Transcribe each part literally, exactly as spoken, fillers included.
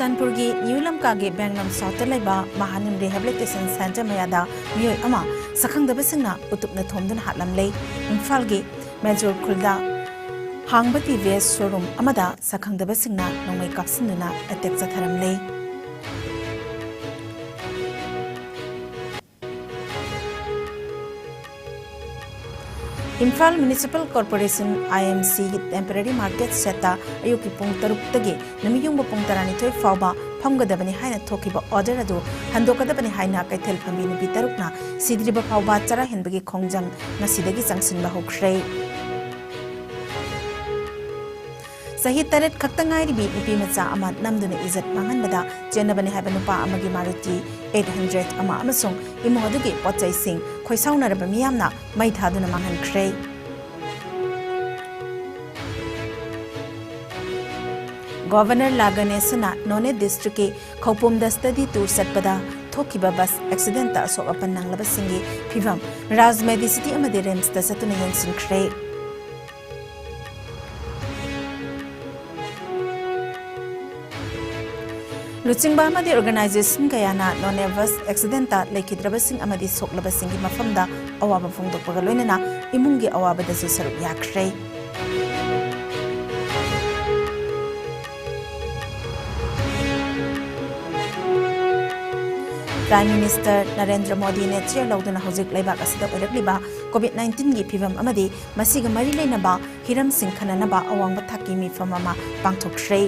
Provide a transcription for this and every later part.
ꯃꯅꯤꯄꯨꯔꯒꯤ ꯅ꯭ꯌꯨ ꯂꯝꯀꯥꯒꯤ ꯕꯦꯡꯂꯝ ꯁꯥꯎꯠꯇ ꯂꯩꯕ ꯃꯍꯥꯅꯤꯝ rehabilitation centre ꯃꯌꯥꯗ ꯃꯤꯑꯣꯏ ꯑꯃ ꯁꯛꯈꯪꯗꯕꯁꯤꯡꯅ ꯎꯇꯨꯞꯅ ꯊꯣꯝꯗꯨꯅ ꯍꯥꯠꯂꯝꯂꯦ꯫ ꯏꯝꯐꯥꯜꯒꯤ ꯃꯦꯖꯣꯔ ꯈꯨꯜꯗ ꯍꯥꯡꯕ ꯇꯤ ꯚꯤ ꯑꯦꯁ ꯁꯣꯔꯨꯝ ꯑꯃꯗ ꯁꯛꯈꯪꯗꯕꯁꯤꯡꯅ ꯅꯣꯡꯃꯩ ꯀꯥꯞꯁꯤꯟꯗꯨꯅ ꯑꯦꯇꯦꯛ ꯆꯠꯊꯔꯝꯂꯦ꯫ ꯏꯝꯐꯥꯜ ꯃ꯭ꯌꯨꯅꯤꯁꯤꯄꯥꯜ ꯀꯣꯔꯄꯣꯔꯦꯁꯟ, ꯑꯥꯏ ꯑꯦꯝ ꯁꯤꯒꯤ ꯇꯦꯝꯄꯔꯦꯔꯤ ꯃꯥꯔꯀꯦꯠ ꯁꯦꯠꯇ ꯑꯌꯨꯛꯀꯤ ꯄꯨꯡ ꯇꯔꯨꯛꯇꯒꯤ ꯅꯨꯃꯤꯠꯌꯨꯡꯕ ꯄꯨꯡ ꯇꯔꯥꯅꯤꯊꯣꯏ ꯐꯥꯎꯕ ꯐꯝꯒꯗꯕꯅꯤ ꯍꯥꯏꯅ ꯊꯣꯛꯈꯤꯕ ꯑꯣꯔꯗꯔ ꯑꯗꯨ ꯍꯟꯗꯣꯛꯀꯗꯕꯅꯤ ꯍꯥꯏꯅ ꯀꯩꯊꯦꯜ ꯐꯝꯕꯤ ꯅꯨꯄꯤ ꯇꯔꯨꯛꯅ ꯁꯤꯗ꯭ꯔꯤꯕ ꯐꯥꯎꯕ ꯆꯔꯥ ꯍꯦꯟꯕꯒꯤ ꯈꯣꯡꯖꯪ ꯉꯁꯤꯗꯒꯤ ꯆꯪꯁꯤꯟꯕ ꯍꯧꯈ꯭ꯔꯦ꯫ ꯆꯍꯤ ꯇꯔꯦꯠ ꯈꯛꯇ ꯉꯥꯏꯔꯤꯕꯤ ꯅꯨꯄꯤ ꯃꯆꯥ ꯑꯃ ꯅꯝꯗꯨꯅ ꯏꯖꯠ ꯃꯥꯡꯍꯟꯕꯗ ꯆꯦꯟꯅꯕꯅꯤ ꯍꯥꯏꯕ ꯅꯨꯄꯥ ꯑꯃꯒꯤ ꯃꯥꯔꯨꯇꯤ ꯑꯩꯠ ꯍꯟꯗ꯭ꯔꯦꯠ ꯑꯃ ꯑꯃꯁꯨꯡ ꯏꯃꯨꯡ ꯑꯗꯨꯒꯤ ꯄꯣꯠꯆꯩꯁꯤꯡ ꯈꯣꯏꯁꯥꯎꯅꯔꯕ ꯃꯤꯌꯥꯝꯅ ꯃꯩ ꯊꯥꯗꯨꯅ ꯃꯥꯡꯍꯟꯈ꯭ꯔꯦ꯫ ꯒꯣꯚꯔꯅꯔ ꯂꯥ ꯒꯅꯦꯁꯟꯅ ꯅꯣꯅꯦ ꯗꯤꯁꯇ꯭ꯔꯤꯛꯀꯤ ꯈꯧꯄꯨꯝꯗ ꯁ꯭ꯇꯗꯤ ꯇꯨꯔ ꯆꯠꯄꯗ ꯊꯣꯛꯈꯤꯕ ꯕꯁ ꯑꯦꯛꯁꯤꯗꯦꯟꯇ ꯑꯁꯣꯛ ꯑꯄꯟ ꯅꯪꯂꯕꯁꯤꯡꯒꯤ ꯐꯤꯚꯝ ꯔꯥꯖ ꯃꯦꯗꯤꯁꯤꯇꯤ ꯑꯃꯗꯤ ꯔꯤꯝꯁꯇ ꯆꯠꯇꯨꯅ ꯌꯦꯡꯁꯤꯟꯈ꯭ꯔꯦ꯫ ꯂꯨꯆꯤꯡꯕ ꯑꯃꯗꯤ ꯑꯣꯔꯒꯅꯥꯏꯖꯦꯁꯟ ꯀꯌꯥꯅ ꯅꯣꯅꯦ ꯕꯁ ꯑꯦꯛꯁꯤꯗꯦꯟꯇ ꯂꯩꯈꯤꯗ꯭ꯔꯕꯁꯤꯡ ꯑꯃꯗꯤ ꯁꯣꯛꯂꯕꯁꯤꯡꯒꯤ ꯃꯐꯝꯗ ꯑꯋꯥꯕ ꯐꯣꯡꯗꯣꯛꯄꯒ ꯂꯣꯏꯅꯅ ꯏꯃꯨꯡꯒꯤ ꯑꯋꯥꯕꯗꯁꯨ ꯁꯔꯨꯛ ꯌꯥꯈ꯭ꯔꯦ꯫ ꯄ꯭ꯔꯥꯏꯝ ꯃꯤꯅꯤꯁꯇꯔ ꯅꯔꯦꯟꯗ꯭ꯔ ꯃꯣꯗꯤꯅ ꯆꯦꯌꯔ ꯂꯧꯗꯨꯅ ꯍꯧꯖꯤꯛ ꯂꯩꯕꯥꯛ ꯑꯁꯤꯗ ꯑꯣꯏꯔꯛꯂꯤꯕ ꯀꯣꯚꯤꯗ ꯅꯥꯏꯟꯇꯤꯟꯒꯤ ꯐꯤꯚꯝ ꯑꯃꯗꯤ ꯃꯁꯤꯒ ꯃꯔꯤ ꯂꯩꯅꯕ ꯍꯤꯔꯝꯁꯤꯡ ꯈꯟꯅꯅꯕ ꯑꯋꯥꯡꯕ ꯊꯥꯛꯀꯤ ꯃꯤꯐꯝ ꯑꯃ ꯄꯥꯡꯊꯣꯛꯈ꯭ꯔꯦ꯫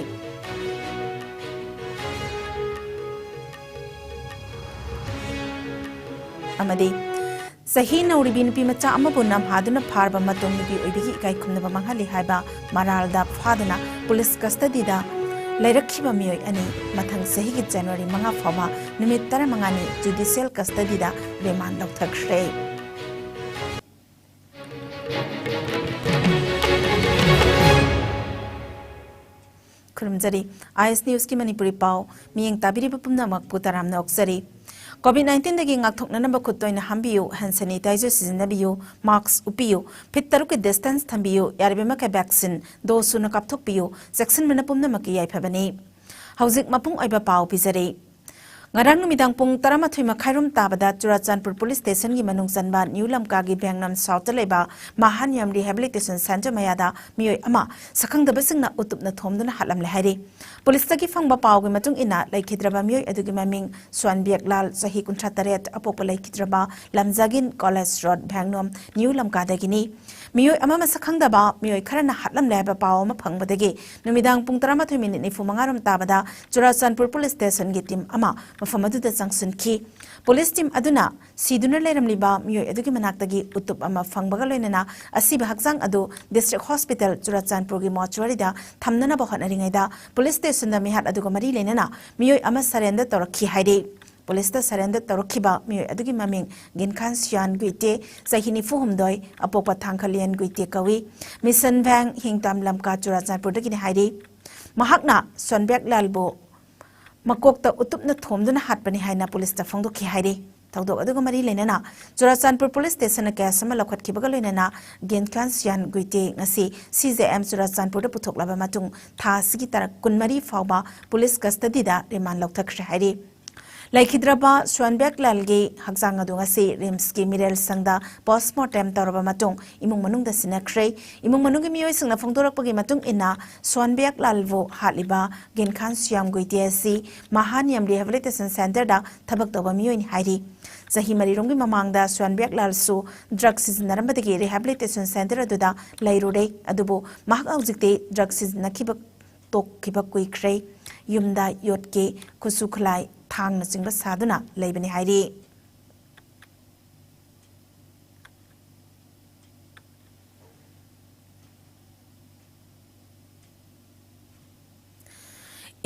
ꯑꯃꯗꯤ ꯆꯍꯤ ꯅꯧꯔꯤꯕꯤ ꯅꯨꯄꯤ ꯃꯆꯥ ꯑꯃꯕꯨ ꯅꯝꯍꯥꯗꯨꯅ ꯐꯥꯔꯕ ꯃꯇꯨꯡ ꯅꯨꯄꯤ ꯑꯣꯏꯕꯤꯒꯤ ꯏꯀꯥꯏ ꯈꯨꯝꯅꯕ ꯃꯥꯡꯍꯜꯂꯤ ꯍꯥꯏꯕ ꯃꯔꯥꯜꯗ ꯐꯥꯗꯨꯅ ꯄꯨꯂꯤꯁ ꯀꯁꯇꯗꯤꯗ ꯂꯩꯔꯛꯈꯤꯕ ꯃꯤꯑꯣꯏ ꯑꯅꯤ ꯃꯊꯪ ꯆꯍꯤꯒꯤ ꯖꯅꯋꯥꯔꯤ ꯃꯉꯥ ꯐꯥꯎꯕ ꯅꯨꯃꯤꯠ ꯇꯔꯥꯃꯉꯥꯅꯤ ꯖꯨꯗꯤꯁꯤꯌꯦꯜ ꯀꯁꯇꯗꯤꯗ ꯔꯤꯃꯥꯟ ꯂꯧꯊꯈ꯭ꯔꯦ꯫ ꯈꯨꯔꯨꯝꯖꯔꯤ꯫ ꯑꯥꯏ ꯑꯦꯁ ꯅ꯭ꯌꯨꯁꯀꯤ ꯃꯅꯤꯄꯨꯔꯤ ꯄꯥꯎ ꯃꯤꯠꯌꯦꯡ ꯇꯥꯕꯤꯔꯤꯕ ꯄꯨꯝꯅꯃꯛꯄꯨ ꯇꯔꯥꯝꯅ ꯑꯣꯛꯆꯔꯤ꯫ ꯀꯣꯚꯤꯗ ꯅꯥꯏꯟꯇꯤꯟꯗꯒꯤ ꯉꯥꯛꯊꯣꯛꯅꯅꯕ ꯈꯨꯠ ꯇꯣꯏꯅ ꯍꯥꯝꯕꯤꯌꯨ, ꯍꯦꯟ ꯁꯦꯅꯤꯇꯥꯏꯖꯔ ꯁꯤꯖꯤꯟꯅꯕꯤꯌꯨ, ꯃꯥꯁꯛ ꯎꯞꯄꯤꯌꯨ, ꯐꯤꯠ ꯇꯔꯨꯛꯀꯤ ꯗꯤꯁꯇꯦꯟꯁ ꯊꯝꯕꯤꯌꯨ, ꯌꯥꯔꯤꯕꯃꯈꯩ ꯚꯦꯛꯁꯤꯟ ꯗꯣꯁ ꯁꯨꯅ ꯀꯥꯞꯊꯣꯛꯄꯤꯌꯨ, ꯆꯦꯛꯁꯤꯟꯕꯅ ꯄꯨꯝꯅꯃꯛꯀꯤ ꯌꯥꯏꯐꯕꯅꯤ꯫ ꯍꯧꯖꯤꯛ ꯃꯄꯨꯡ ꯑꯣꯏꯕ ꯄꯥꯎ ꯄꯤꯖꯔꯤ꯫ ꯉꯔꯥꯡ ꯅꯨꯃꯤꯗꯥꯡ ꯄꯨꯡ ꯇꯔꯥꯃꯥꯊꯣꯏ ꯃꯈꯥꯏꯔꯣꯝ ꯇꯥꯕꯗ ꯆꯨꯔꯥꯆꯥꯟꯄꯨꯔ ꯄꯨꯂꯤꯁ ꯁ꯭ꯇꯦꯁꯟꯒꯤ ꯃꯅꯨꯡ ꯆꯟꯕ ꯅ꯭ꯌꯨ ꯂꯝꯀꯥꯒꯤ ꯚꯦꯡꯅꯝ ꯁꯥꯎꯠꯇ ꯂꯩꯕ ꯃꯍꯥꯅꯤꯌꯝ ꯔꯤꯍꯦꯕꯤꯂꯤꯇꯦꯁꯟ ꯁꯦꯟꯇꯔ ꯃꯌꯥꯗ ꯃꯤꯑꯣꯏ ꯑꯃ ꯁꯛꯈꯪꯗꯕꯁꯤꯡꯅ ꯎꯇꯨꯞꯅ ꯊꯣꯝꯗꯨꯅ ꯍꯥꯠꯂꯝꯂꯦ ꯍꯥꯏꯔꯤ꯫ ꯄꯨꯂꯤꯁꯇꯒꯤ ꯐꯪꯕ ꯄꯥꯎꯒꯤ ꯃꯇꯨꯡ ꯏꯟꯅ, ꯂꯩꯈꯤꯗ꯭ꯔꯕ ꯃꯤꯑꯣꯏ ꯑꯗꯨꯒꯤ ꯃꯃꯤꯡ ꯁ꯭ꯋꯥꯟꯕꯤꯌꯛ ꯂꯥꯜ, ꯆꯍꯤ ꯀꯨꯟꯊ꯭ꯔꯥ ꯇꯔꯦꯠ, ꯑꯄꯣꯛꯄ ꯂꯩꯈꯤꯗ꯭ꯔꯕ ꯂꯝꯖꯥꯒꯤꯟ ꯀꯣꯂꯦꯖ ꯔꯣꯗ, ꯚꯦꯡꯅꯣꯝ, ꯅ꯭ꯌꯨ ꯂꯝꯀꯥꯗꯒꯤꯅꯤ꯫ ꯃꯤꯑꯣꯏ ꯑꯃ ꯃꯁꯛ ꯈꯪꯗꯕ ꯃꯤꯑꯣꯏ ꯈꯔꯅ ꯍꯥꯠꯂꯝꯂꯦ ꯍꯥꯏꯕ ꯄꯥꯎ ꯑꯃ ꯐꯪꯕꯗꯒꯤ ꯅꯨꯃꯤꯗꯥꯡ ꯄꯨꯡ ꯇꯔꯥꯃꯥꯊꯣꯏ ꯃꯤꯅꯤꯠ ꯅꯤꯐꯨ ꯃꯉꯥꯔꯣꯝ ꯇꯥꯕꯗ ꯆꯨꯔꯥꯆꯥꯟꯄꯨꯔ ꯄꯨꯂꯤꯁ ꯁ꯭ꯇꯦꯁꯟꯒꯤ ꯇꯤꯝ ꯑꯃ ꯃꯐꯝ ꯑꯗꯨꯗ ꯆꯪꯁꯤꯟꯈꯤ꯫ ꯄꯨꯂꯤꯁ ꯇꯤꯝ ꯑꯗꯨꯅ ꯁꯤꯗꯨꯅ ꯂꯩꯔꯝꯂꯤꯕ ꯃꯤꯑꯣꯏ ꯑꯗꯨꯒꯤ ꯃꯅꯥꯛꯇꯒꯤ ꯎꯇꯨꯞ ꯑꯃ ꯐꯪꯕꯒ ꯂꯣꯏꯅꯅ ꯑꯁꯤꯕ ꯍꯛꯆꯥꯡ ꯑꯗꯨ ꯗꯤꯁꯇ꯭ꯔꯤꯛ ꯍꯣꯁꯄꯤꯇꯥꯜ ꯆꯨꯔꯥꯆꯥꯟꯄꯨꯔꯒꯤ ꯃꯣꯔꯆꯨꯋꯥꯔꯤꯗ ꯊꯝꯅꯅꯕ ꯍꯣꯠꯅꯔꯤꯉꯩꯗ ꯄꯨꯂꯤꯁ ꯁ꯭ꯇꯦꯁꯟꯗ ꯃꯤꯍꯥꯠ ꯑꯗꯨꯒ ꯃꯔꯤ ꯂꯩꯅꯅ ꯃꯤꯑꯣꯏ ꯑꯃ ꯁꯔꯦꯟꯗꯔ ꯇꯧꯔꯛꯈꯤ ꯍꯥꯏꯔꯤ꯫ ꯄꯨꯂꯤꯁꯇ ꯁꯔꯦꯟꯗꯔ ꯇꯧꯔꯛꯈꯤꯕ ꯃꯤꯑꯣꯏ ꯑꯗꯨꯒꯤ ꯃꯃꯤꯡ ꯒꯤꯟꯈꯥꯟ ꯁꯤꯌꯥꯟ ꯒꯨꯏꯇꯦ, ꯆꯍꯤ ꯅꯤꯐꯨ ꯍꯨꯝꯗꯣꯏ, ꯑꯄꯣꯛꯄ ꯊꯥꯡꯈꯂꯤꯌꯟ ꯒꯨꯏꯇꯦ ꯀꯧꯏ꯫ ꯃꯤꯁꯟ ꯚꯦꯡ ꯍꯤꯡꯇꯥꯝ ꯂꯝꯀꯥ ꯆꯨꯔꯥꯆꯥꯟꯄꯨꯔꯗꯒꯤꯅꯤ ꯍꯥꯏꯔꯤ꯫ ꯃꯍꯥꯛꯅ ꯁꯣꯟꯕꯦꯛ ꯂꯥꯜꯕꯨ ꯃꯀꯣꯛꯇ ꯎꯇꯨꯞꯅ ꯊꯣꯝꯗꯨꯅ ꯍꯥꯠꯄꯅꯤ ꯍꯥꯏꯅ ꯄꯨꯂꯤꯁꯇ ꯐꯣꯡꯗꯣꯛꯈꯤ ꯍꯥꯏꯔꯤ꯫ ꯊꯧꯗꯣꯛ ꯑꯗꯨꯒ ꯃꯔꯤ ꯂꯩꯅꯅ ꯆꯨꯔꯥꯆꯥꯟꯄꯨꯔ ꯄꯨꯂꯤꯁ ꯁ꯭ꯇꯦꯁꯟꯅ ꯀꯦꯁ ꯑꯃ ꯂꯧꯈꯠꯈꯤꯕꯒ ꯂꯣꯏꯅꯅ ꯒꯦꯟꯈꯥꯟ ꯁꯤꯌꯥꯟ ꯒꯨꯏꯇꯦ ꯉꯁꯤ ꯁꯤ ꯖꯦ ꯑꯦꯝ ꯆꯨꯔꯥꯆꯥꯟꯄꯨꯔꯗ ꯄꯨꯊꯣꯛꯂꯕ ꯃꯇꯨꯡ ꯊꯥ ꯑꯁꯤꯒꯤ ꯇꯥꯔꯤꯛ ꯀꯨꯟꯃꯔꯤ ꯐꯥꯎꯕ ꯄꯨꯂꯤꯁ ꯀꯁꯇꯗꯤꯗ ꯔꯤꯃꯥꯟ ꯂꯧꯊꯈ꯭ꯔꯦ ꯍꯥꯏꯔꯤ꯫ ꯂꯩꯈꯤꯗ꯭ꯔꯕ ꯁ꯭ꯋꯥꯟꯕꯦꯛ ꯂꯥꯜꯒꯤ ꯍꯛꯆꯥꯡ ꯑꯗꯨ ꯉꯁꯤ ꯔꯤꯝꯁꯀꯤ ꯃꯤꯔꯦꯜ ꯁꯪꯗ ꯄꯣꯁꯃꯣꯔꯇꯦꯝ ꯇꯧꯔꯕ ꯃꯇꯨꯡ ꯏꯃꯨꯡ ꯃꯅꯨꯡꯗ ꯁꯤꯟꯅꯈ꯭ꯔꯦ꯫ ꯏꯃꯨꯡ ꯃꯅꯨꯡꯒꯤ ꯃꯤꯑꯣꯏꯁꯤꯡꯅ ꯐꯣꯡꯗꯣꯔꯛꯄꯒꯤ ꯃꯇꯨꯡ ꯏꯟꯅ, ꯁ꯭ꯋꯥꯟꯕꯦꯛ ꯂꯥꯜꯕꯨ ꯍꯥꯠꯂꯤꯕ ꯒꯦꯟꯈꯥꯟ ꯁꯤꯌꯥꯝ ꯒꯨꯏꯇꯦ ꯑꯁꯤ ꯃꯍꯥꯅꯤꯌꯝ ꯔꯤꯍꯦꯕꯤꯂꯤꯇꯦꯁꯟ ꯁꯦꯟꯇꯔꯗ ꯊꯕꯛ ꯇꯧꯕ ꯃꯤꯑꯣꯏꯅꯤ ꯍꯥꯏꯔꯤ꯫ ꯆꯍꯤ ꯃꯔꯤꯔꯣꯝꯒꯤ ꯃꯃꯥꯡꯗ ꯁ꯭ꯋꯥꯟꯕꯦꯛ ꯂꯥꯜꯁꯨ ꯗ꯭ꯔꯒ ꯁꯤꯖꯤꯟꯅꯔꯝꯕꯗꯒꯤ ꯔꯤꯍꯦꯕꯤꯂꯤꯇꯦꯁꯟ ꯁꯦꯟꯇꯔ ꯑꯗꯨꯗ ꯂꯩꯔꯨꯔꯦ꯫ ꯑꯗꯨꯕꯨ ꯃꯍꯥꯛ ꯍꯧꯖꯤꯛꯇꯤ ꯗ꯭ꯔꯒ ꯁꯤꯖꯤꯟꯅꯈꯤꯕ ꯇꯣꯛꯈꯤꯕ ꯀꯨꯏꯈ꯭ꯔꯦ꯫ ꯌꯨꯝꯗ ꯌꯣꯠꯀꯤ ꯈꯨꯠꯁꯨ ꯈꯨꯠꯂꯥꯏ, ꯊꯥꯡꯅꯆꯤꯡꯕ ꯁꯥꯗꯨꯅ ꯂꯩꯕꯅꯤ ꯍꯥꯏꯔꯤ꯫